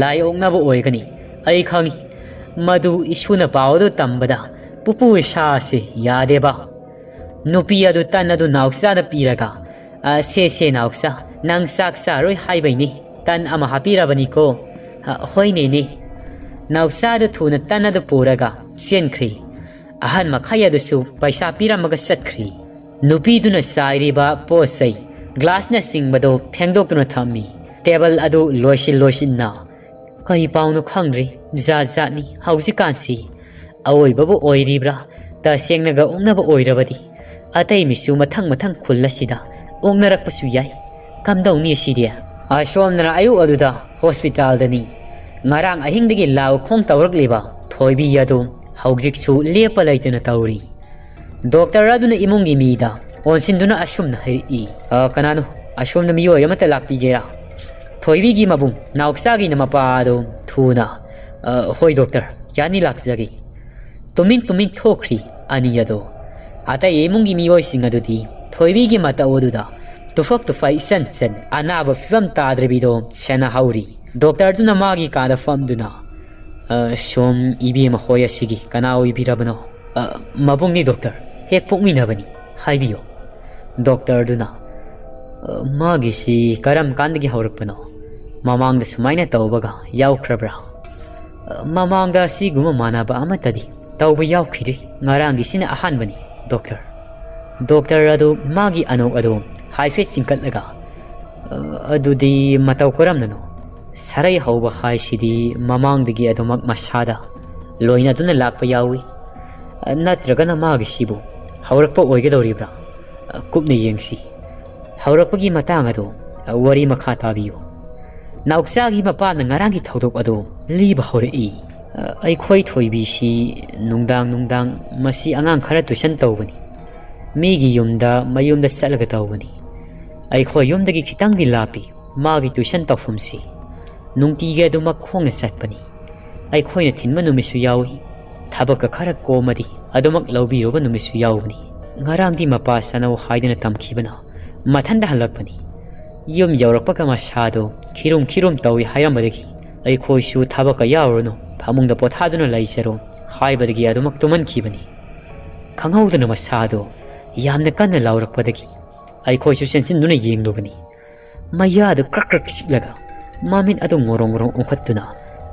ꯂꯥꯏ ꯑꯣꯛꯅꯕ ꯑꯣꯏꯒꯅꯤ꯫ ꯑꯩ ꯈꯪꯏ, ꯃꯗꯨ ꯏꯁꯨꯅ ꯄꯥꯎ ꯑꯗꯨ ꯇꯝꯕꯗ ꯄꯨꯄꯨ ꯏꯁꯥꯁꯤ ꯌꯥꯗꯦꯕ꯫ ꯅꯨꯄꯤ ꯑꯗꯨ ꯇꯟ ꯑꯗꯨ ꯅꯥꯎꯆꯥꯗ ꯄꯤꯔꯒ, "ꯑ, ꯁꯦ, ꯁꯦ, ꯅꯥꯎꯆꯥ, ꯅꯪ ꯆꯥꯛ ꯆꯥꯔꯣꯏ ꯍꯥꯏꯕꯩꯅꯤ ꯇꯟ ꯑꯃ ꯍꯥꯞꯄꯤꯔꯕꯅꯤꯀꯣ꯫" "ꯑ, ꯍꯣꯏꯅꯦꯅꯦ꯫" ꯅꯥꯎꯆꯥ ꯑꯗꯨ ꯊꯨꯅ ꯇꯟ ꯑꯗꯨ ꯄꯨꯔꯒ ꯆꯦꯟꯈ꯭ꯔꯤ꯫ ꯑꯍꯟ ꯃꯈꯩ ꯑꯗꯨꯁꯨ ꯄꯩꯁꯥ ꯄꯤꯔꯝꯃꯒ ꯆꯠꯈ꯭ꯔꯤ꯫ ꯅꯨꯄꯤꯗꯨꯅ ꯆꯥꯏꯔꯤꯕ ꯄꯣꯠ ꯆꯩ, ꯒ꯭ꯂꯥꯁꯅꯆꯤꯡꯕꯗꯨ ꯐꯦꯡꯗꯣꯛꯇꯨꯅ ꯊꯝꯃꯤ꯫ ꯇꯦꯕꯜ ꯑꯗꯨ ꯂꯣꯏꯁꯤꯟ ꯂꯣꯏꯁꯤꯟꯅ꯫ ꯀꯩ ꯄꯥꯎꯅꯣ ꯈꯪꯗ꯭ꯔꯤ, ꯖꯥꯠ ꯖꯥꯠꯅꯤ ꯍꯧꯖꯤꯛꯀꯥꯟꯁꯤ꯫ ꯑꯋꯣꯏꯕꯕꯨ ꯑꯣꯏꯔꯤꯕ꯭ꯔꯥ? ꯇꯁꯦꯡꯅꯒ ꯑꯣꯛꯅꯕ ꯑꯣꯏꯔꯕꯗꯤ ꯑꯇꯩ ꯃꯤꯁꯨ ꯃꯊꯪ ꯃꯊꯪ ꯈꯨꯜ ꯑꯁꯤꯗ ꯑꯣꯛꯅꯔꯛꯄꯁꯨ ꯌꯥꯏ꯫ ꯀꯝꯗꯧꯅꯤ ꯑꯁꯤꯗꯤ? ꯑꯁꯣꯝꯗꯅ ꯑꯌꯨꯛ ꯑꯗꯨꯗ ꯍꯣꯁꯄꯤꯇꯥꯜꯗꯅꯤ ꯉꯔꯥꯡ ꯑꯍꯤꯡꯗꯒꯤ ꯂꯥꯎ ꯈꯣꯡ ꯇꯧꯔꯛꯂꯤꯕ ꯊꯣꯏꯕꯤ ꯑꯗꯨ ꯍꯧꯖꯤꯛꯁꯨ ꯂꯦꯞꯄ ꯂꯩꯇꯅ ꯇꯧꯔꯤ꯫ ꯗꯣꯛꯇꯔ ꯑꯗꯨꯅ ꯏꯃꯨꯡꯒꯤ ꯃꯤꯗ ꯑꯣꯟꯁꯤꯟꯗꯨꯅ ꯑꯁꯨꯝꯅ ꯍꯥꯏꯔꯛꯏ, "ꯑ, ꯀꯅꯥꯅꯣ? ꯑꯁꯣꯝꯗ ꯃꯤꯑꯣꯏ ꯑꯃꯠꯇ ꯂꯥꯛꯄꯤꯒꯦꯔꯥ?" ꯊꯣꯏꯕꯤꯒꯤ ꯃꯕꯨꯡ ꯅꯥꯎꯆꯥꯒꯤꯅ ꯃꯄꯥ ꯑꯗꯨ ꯊꯨꯅ, "ꯑ, ꯍꯣꯏ ꯗꯣꯛꯇꯔ, ꯌꯥꯅꯤ, ꯂꯥꯛꯆꯒꯦ꯫" ꯇꯨꯃꯤꯟ ꯇꯨꯃꯤꯟ ꯊꯣꯛꯈ꯭ꯔꯤ ꯑꯅꯤ ꯑꯗꯨ꯫ ꯑꯇꯩ ꯏꯃꯨꯡꯒꯤ ꯃꯤꯑꯣꯏꯁꯤꯡ ꯑꯗꯨꯗꯤ ꯊꯣꯏꯕꯤꯒꯤ ꯃꯇꯧ ꯑꯗꯨꯗ ꯇꯨꯐꯛ ꯇꯨꯐꯛ ꯏꯆꯟ ꯆꯟ ꯑꯅꯥꯕ ꯐꯤꯕꯝ ꯇꯥꯗ꯭ꯔꯤꯕꯤꯗꯣ ꯁꯦꯟꯅꯍꯧꯔꯤ꯫ ꯗꯣꯛꯇꯔꯗꯨꯅ ꯃꯥꯒꯤ ꯀꯥꯗ ꯐꯝꯗꯨꯅ, "ꯑ, ꯁꯣꯝ ꯏꯕꯦꯝꯃ ꯍꯣꯏ ꯑꯁꯤꯒꯤ ꯀꯅꯥ ꯑꯣꯏꯕꯤꯔꯕꯅꯣ?" "ꯑ, ꯃꯕꯨꯡꯅꯤ ꯗꯣꯛꯇꯔ, ꯍꯦꯛ ꯄꯣꯛꯃꯤꯟꯅꯕꯅꯤ, ꯍꯥꯏꯕꯤꯌꯨ꯫" ꯗꯣꯛꯇꯔꯗꯨꯅ, "ꯑ, ꯃꯥꯒꯤꯁꯤ ꯀꯔꯝ ꯀꯥꯟꯗꯒꯤ ꯍꯧꯔꯛꯄꯅꯣ? ꯃꯃꯥꯡꯗ ꯁꯨꯃꯥꯏꯅ ꯇꯧꯕꯒ ꯌꯥꯎꯈ꯭ꯔꯕ꯭ꯔꯥ?" "ꯑ, ꯃꯃꯥꯡꯗ ꯑꯁꯤꯒꯨꯝꯕ ꯃꯥꯟꯅꯕ ꯑꯃꯠꯇꯗꯤ ꯇꯧꯕ ꯌꯥꯎꯈꯤꯗ꯭ꯔꯤ꯫ ꯉꯔꯥꯡꯒꯤꯁꯤꯅ ꯑꯍꯥꯟꯕꯅꯤ, ꯗꯣꯛꯇꯔ꯫" ꯗꯣꯛꯇꯔ ꯑꯗꯨ ꯃꯥꯒꯤ ꯑꯅꯣꯛ ꯑꯗꯨ ꯍꯥꯏꯐꯦꯠ ꯆꯤꯡꯈꯠꯂꯒ, "ꯑ, ꯑꯗꯨꯗꯤ ꯃꯇꯧ ꯀꯔꯝꯅꯅꯣ? ꯁꯥꯔꯩ ꯍꯧꯕ ꯍꯥꯏꯁꯤꯗꯤ ꯃꯃꯥꯡꯗꯒꯤ ꯑꯗꯨꯃꯛ ꯃꯁꯥꯗ ꯂꯣꯏꯅꯗꯨꯅ ꯂꯥꯛꯄ ꯌꯥꯎꯏ꯫ ꯑ, ꯅꯠꯇ꯭ꯔꯒꯅ ꯃꯥꯒꯤꯁꯤꯕꯨ ꯍꯧꯔꯛꯄ ꯑꯣꯏꯒꯗꯧꯔꯤꯕ꯭ꯔꯥ? ꯑ, ꯀꯨꯞꯅ ꯌꯦꯡꯁꯤ꯫ ꯍꯧꯔꯛꯄꯒꯤ ꯃꯇꯥꯡ ꯑꯗꯨ, ꯑ, ꯋꯥꯔꯤ ꯃꯈꯥ ꯇꯥꯕꯤꯌꯨ꯫" ꯅꯥꯎꯆꯥꯒꯤ ꯃꯄꯥꯅ ꯉꯔꯥꯡꯒꯤ ꯊꯧꯗꯣꯛ ꯑꯗꯨ ꯂꯤꯕ ꯍꯧꯔꯛꯏ꯫ "ꯑ, ꯑꯩꯈꯣꯏ ꯊꯣꯏꯕꯤꯁꯤ ꯅꯨꯡꯗꯥꯡ ꯅꯨꯡꯗꯥꯡ ꯃꯁꯤ ꯑꯉꯥꯡ ꯈꯔ ꯇꯨꯏꯁꯟ ꯇꯧꯕꯅꯤ꯫ ꯃꯤꯒꯤ ꯌꯨꯝꯗ, ꯃꯌꯨꯝꯗ ꯆꯠꯂꯒ ꯇꯧꯕꯅꯤ꯫ ꯑꯩꯈꯣꯏ ꯌꯨꯝꯗꯒꯤ ꯈꯤꯇꯪꯗꯤ ꯂꯥꯞꯄꯤ ꯃꯥꯒꯤ ꯇꯨꯏꯁꯟ ꯇꯧꯐꯝꯁꯤ꯫ ꯅꯨꯡꯇꯤꯒꯤ ꯑꯗꯨꯃꯛ ꯈꯣꯡꯅ ꯆꯠꯄꯅꯤ꯫ ꯑꯩꯈꯣꯏꯅ ꯊꯤꯟꯕ ꯅꯨꯃꯤꯠꯁꯨ ꯌꯥꯎꯏ, ꯊꯕꯛꯀ ꯈꯔ ꯀꯣꯝꯃꯗꯤ ꯑꯗꯨꯃꯛ ꯂꯧꯕꯤꯔꯨꯕ ꯅꯨꯃꯤꯠꯁꯨ ꯌꯥꯎꯕꯅꯤ꯫ ꯉꯔꯥꯡꯗꯤ ꯃꯄꯥ ꯆꯥꯅꯧ ꯍꯥꯏꯗꯅ ꯇꯝꯈꯤꯕꯅ ꯃꯊꯟꯗ ꯍꯜꯂꯛꯄꯅꯤ꯫ ꯌꯨꯝ ꯌꯧꯔꯛꯄꯒ ꯃꯁꯥꯗꯣ ꯈꯤꯔꯨꯝ ꯈꯤꯔꯨꯝ ꯇꯧꯏ ꯍꯥꯏꯔꯝꯕꯗꯒꯤ ꯑꯩꯈꯣꯏꯁꯨ ꯊꯕꯛꯀ ꯌꯥꯎꯔꯨꯅꯨ, ꯐꯃꯨꯡꯗ ꯄꯣꯊꯥꯗꯨꯅ ꯂꯩꯖꯔꯣ ꯍꯥꯏꯕꯗꯒꯤ ꯑꯗꯨꯃꯛ ꯇꯨꯝꯍꯟꯈꯤꯕꯅꯤ꯫ ꯈꯪꯍꯧꯗꯅ ꯃꯁꯥꯗꯣ ꯌꯥꯝꯅ ꯀꯟꯅ ꯂꯥꯎꯔꯛꯄꯗꯒꯤ ꯑꯩꯈꯣꯏꯁꯨ ꯆꯦꯟꯁꯤꯟꯗꯨꯅ ꯌꯦꯡꯂꯨꯕꯅꯤ꯫ ꯃꯌꯥꯗꯨ ꯀ꯭ꯔꯛ ꯀ꯭ꯔꯛ ꯆꯤꯛꯂꯒ ꯃꯃꯤꯠ ꯑꯗꯨ ꯉꯣꯔꯣꯡ ꯉꯣꯔꯣꯡ ꯎꯪꯈꯠꯇꯨꯅ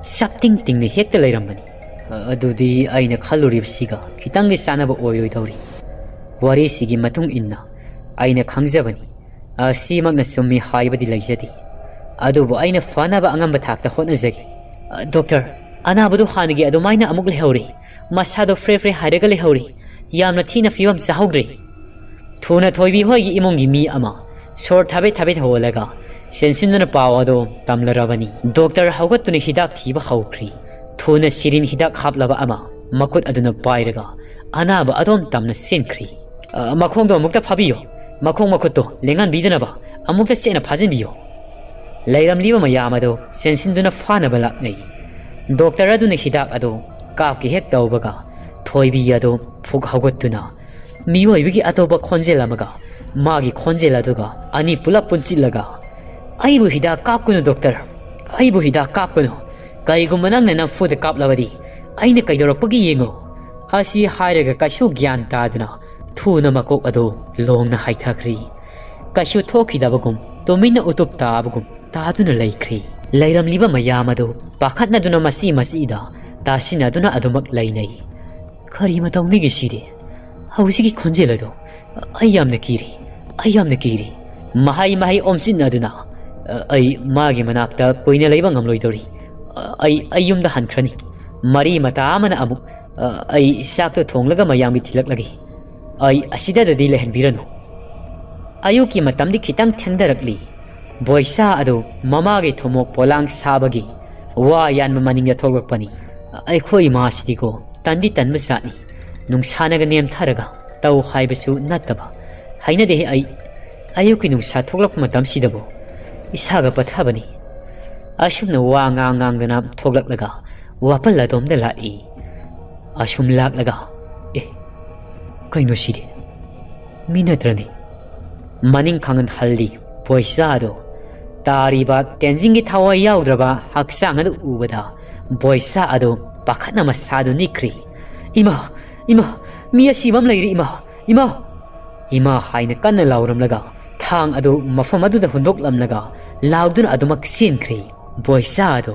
ꯁꯞꯇꯤꯡ ꯇꯤꯡꯅ ꯍꯦꯛꯇ ꯂꯩꯔꯝꯕꯅꯤ꯫ ꯑꯗꯨꯗꯤ ꯑꯩꯅ ꯈꯜꯂꯨꯔꯤꯕꯁꯤꯒ ꯈꯤꯇꯪꯗꯤ ꯆꯥꯟꯅꯕ ꯑꯣꯏꯔꯣꯏꯗꯧꯔꯤ꯫ ꯋꯥꯔꯤꯁꯤꯒꯤ ꯃꯇꯨꯡ ꯏꯟꯅ ꯑꯩꯅ ꯈꯪꯖꯕꯅꯤ꯫ ꯑꯁꯤꯃꯛꯅ ꯆꯨꯝꯃꯤ ꯍꯥꯏꯕꯗꯤ ꯂꯩꯖꯗꯦ꯫ ꯑꯗꯨꯕꯨ ꯑꯩꯅ ꯐꯅꯕ ꯑꯉꯝꯕ ꯊꯥꯛꯇ ꯍꯣꯠꯅꯖꯒꯦ꯫ "ꯑ, ꯗꯣꯛꯇꯔ, ꯑꯅꯥꯕꯗꯨ ꯍꯥꯟꯅꯒꯤ ꯑꯗꯨꯃꯥꯏꯅ ꯑꯃꯨꯛ ꯂꯩꯍꯧꯔꯤ꯫ ꯃꯁꯥꯗꯣ ꯐ꯭ꯔꯦ ꯐ꯭ꯔꯦ ꯍꯥꯏꯔꯒ ꯂꯩꯍꯧꯔꯤ꯫ ꯌꯥꯝꯅ ꯊꯤꯅ ꯐꯤꯕꯝ ꯆꯥꯍꯧꯗ꯭ꯔꯦ꯫" ꯊꯨꯅ ꯊꯣꯏꯕꯤ ꯍꯣꯏꯒꯤ ꯏꯃꯨꯡꯒꯤ ꯃꯤ ꯑꯃ ꯁꯣꯔ ꯊꯥꯕꯦꯠ ꯊꯥꯕꯦꯠ ꯍꯣꯜꯂꯒ ꯆꯦꯟꯁꯤꯟꯗꯨꯅ ꯄꯥꯎ ꯑꯗꯨ ꯇꯝꯂꯔꯕꯅꯤ꯫ ꯗꯣꯛꯇꯔ ꯍꯧꯒꯠꯇꯨꯅ ꯍꯤꯗꯥꯛ ꯊꯤꯕ ꯍꯧꯈ꯭ꯔꯤ꯫ ꯊꯨꯅ ꯁꯤꯔꯤꯟ ꯍꯤꯗꯥꯛ ꯍꯥꯞꯂꯕ ꯑꯃ ꯃꯈꯨꯠ ꯑꯗꯨꯅ ꯄꯥꯏꯔꯒ ꯑꯅꯥꯕ ꯑꯗꯣꯝ ꯇꯝꯅ ꯆꯦꯟꯈ꯭ꯔꯤ꯫ "ꯑ, ꯃꯈꯣꯡꯗꯣ ꯑꯃꯨꯛꯇ ꯐꯥꯕꯤꯌꯨ꯫ ꯃꯈꯣꯡ ꯃꯈꯨꯠꯇꯣ ꯂꯦꯡꯍꯟꯕꯤꯗꯅꯕ ꯑꯃꯨꯛꯇ ꯆꯦꯠꯅ ꯐꯥꯖꯤꯟꯕꯤꯌꯨ꯫" ꯂꯩꯔꯝꯂꯤꯕ ꯃꯌꯥꯝ ꯑꯗꯨ ꯆꯦꯟꯁꯤꯟꯗꯨꯅ ꯐꯥꯅꯕ ꯂꯥꯛꯅꯩ꯫ ꯗꯣꯛꯇꯔ ꯑꯗꯨꯅ ꯍꯤꯗꯥꯛ ꯑꯗꯨ ꯀꯥꯞꯀꯦ ꯍꯦꯛ ꯇꯧꯕꯒ ꯊꯣꯏꯕꯤ ꯑꯗꯨ ꯐꯨꯛ ꯍꯧꯒꯠꯇꯨꯅ ꯃꯤꯑꯣꯏꯕꯒꯤ ꯑꯇꯣꯞꯄ ꯈꯣꯟꯖꯦꯜ ꯑꯃꯒ ꯃꯥꯒꯤ ꯈꯣꯟꯖꯦꯜ ꯑꯗꯨꯒ ꯑꯅꯤ ꯄꯨꯂꯞ ꯄꯨꯟꯁꯤꯜꯂꯒ, "ꯑꯩꯕꯨ ꯍꯤꯗꯥꯛ ꯀꯥꯞꯀꯅꯨ ꯗꯣꯛꯇꯔ, ꯑꯩꯕꯨ ꯍꯤꯗꯥꯛ ꯀꯥꯞꯀꯅꯨ꯫ ꯀꯔꯤꯒꯨꯝꯕ ꯅꯪꯅ ꯅꯝꯐꯨꯗ ꯀꯥꯞꯂꯕꯗꯤ ꯑꯩꯅ ꯀꯩꯗꯧꯔꯛꯄꯒꯦ ꯌꯦꯡꯉꯨ꯫" ꯑꯁꯤ ꯍꯥꯏꯔꯒ ꯀꯩꯁꯨ ꯒ꯭ꯌꯥꯟ ꯇꯥꯗꯅ ꯊꯨꯅ ꯃꯀꯣꯛ ꯑꯗꯨ ꯂꯣꯡꯅ ꯍꯥꯏꯊꯈ꯭ꯔꯤ꯫ ꯀꯩꯁꯨ ꯊꯣꯛꯈꯤꯗꯕꯒꯨꯝ ꯇꯨꯃꯤꯟꯅ ꯎꯇꯨꯞ ꯇꯥꯕꯒꯨꯝ ꯇꯥꯗꯨꯅ ꯂꯩꯈ꯭ꯔꯤ꯫ ꯂꯩꯔꯝꯂꯤꯕ ꯃꯌꯥꯝ ꯑꯗꯨ ꯄꯥꯈꯠꯅꯗꯨꯅ ꯃꯆꯤ ꯃꯆꯤꯗ ꯇꯥꯁꯤꯟꯅꯗꯨꯅ ꯑꯗꯨꯃꯛ ꯂꯩꯅꯩ꯫ "ꯀꯔꯤ ꯃꯇꯧꯅꯤꯒꯦ ꯁꯤꯗꯤ? ꯍꯧꯖꯤꯛꯀꯤ ꯈꯣꯟꯖꯦꯜ ꯑꯗꯨ ꯑꯩ ꯌꯥꯝꯅ ꯀꯤꯔꯤ, ꯑꯩ ꯌꯥꯝꯅ ꯀꯤꯔꯤ꯫" ꯃꯍꯩ ꯃꯍꯩ ꯑꯣꯝꯁꯤꯟꯅꯗꯨꯅ, "ꯑ, ꯑꯩ ꯃꯥꯒꯤ ꯃꯅꯥꯛꯇ ꯀꯨꯏꯅ ꯂꯩꯕ ꯉꯝꯂꯣꯏꯗꯧꯔꯤ꯫ ꯑ, ꯑꯩ, ꯑꯩ ꯌꯨꯝꯗ ꯍꯟꯈ꯭ꯔꯅꯤ꯫ ꯃꯔꯤ ꯃꯇꯥ ꯑꯃꯅ ꯑꯃꯨꯛ, ꯑ, ꯑꯩ ꯆꯥꯛꯇꯣ ꯊꯣꯡꯂꯒ ꯃꯌꯥꯝꯒꯤ ꯊꯤꯜꯂꯛꯂꯒꯦ꯫ ꯑꯩ ꯑꯁꯤꯗꯗꯗꯤ ꯂꯩꯍꯟꯕꯤꯔꯅꯨ꯫" ꯑꯌꯨꯛꯀꯤ ꯃꯇꯝꯗꯤ ꯈꯤꯇꯪ ꯊꯦꯡꯊꯔꯛꯂꯤ꯫ ꯕꯣꯏꯆꯥ ꯑꯗꯨ ꯃꯃꯥꯒꯤ ꯊꯨꯝꯃꯣꯛ ꯄꯣꯂꯥꯡ ꯁꯥꯕꯒꯤ ꯋꯥ ꯌꯥꯟꯕ ꯃꯅꯤꯡꯗ ꯊꯣꯛꯂꯛꯄꯅꯤ꯫ ꯑꯩꯈꯣꯏ ꯏꯃꯥꯁꯤꯗꯤꯀꯣ ꯇꯟꯗꯤ ꯇꯟꯕ ꯖꯥꯠꯅꯤ꯫ ꯅꯨꯡꯁꯥꯅꯒ ꯅꯦꯝꯊꯔꯒ ꯇꯧ ꯍꯥꯏꯕꯁꯨ ꯅꯠꯇꯕ꯫ ꯍꯩꯅꯗꯦꯍꯦ ꯑꯩ꯫ ꯑꯌꯨꯛꯀꯤ ꯅꯨꯡꯁꯥ ꯊꯣꯛꯂꯛꯄ ꯃꯇꯝꯁꯤꯗꯕꯨ ꯏꯁꯥꯒ ꯄꯠꯊꯕꯅꯤ꯫ ꯑꯁꯨꯝꯅ ꯋꯥ ꯉꯥꯡ ꯉꯥꯡꯗꯅ ꯊꯣꯛꯂꯛꯂꯒ ꯋꯥꯄꯜ ꯑꯗꯣꯝꯗ ꯂꯥꯛꯏ꯫ ꯑꯁꯨꯝ ꯂꯥꯛꯂꯒ, "ꯑꯦ, ꯀꯩꯅꯣ ꯁꯤꯗꯤ? ꯃꯤ ꯅꯠꯇ꯭ꯔꯅꯦ?" ꯃꯅꯤꯡ ꯈꯪꯍꯟ ꯍꯜꯂꯤ꯫ ꯕꯣꯏꯆꯥ ꯑꯗꯨ ꯇꯥꯔꯤꯕ ꯇꯦꯟꯖꯤꯡꯒꯤ ꯊꯋꯥꯏ ꯌꯥꯎꯗ꯭ꯔꯕ ꯍꯛꯆꯥꯡ ꯑꯗꯨ ꯎꯕꯗ ꯕꯣꯏꯆꯥ ꯑꯗꯨ ꯄꯥꯈꯠꯅ ꯃꯁꯥꯗꯨ ꯅꯤꯛꯈ꯭ꯔꯤ꯫ "ꯏꯃꯥ, ꯏꯃꯥ, ꯃꯤ ꯑꯁꯤꯕ ꯑꯃ ꯂꯩꯔꯦ, ꯏꯃꯥ, ꯏꯃꯥ!" "ꯏꯃꯥ" ꯍꯥꯏꯅ ꯀꯟꯅ ꯂꯥꯎꯔꯝꯂꯒ ꯊꯥꯡ ꯑꯗꯨ ꯃꯐꯝ ꯑꯗꯨꯗ ꯍꯨꯟꯗꯣꯛꯂꯝꯂꯒ ꯂꯥꯎꯗꯨꯅ ꯑꯗꯨꯃꯛ ꯆꯦꯟꯈ꯭ꯔꯤ꯫ ꯕꯣꯏꯆꯥ ꯑꯗꯨ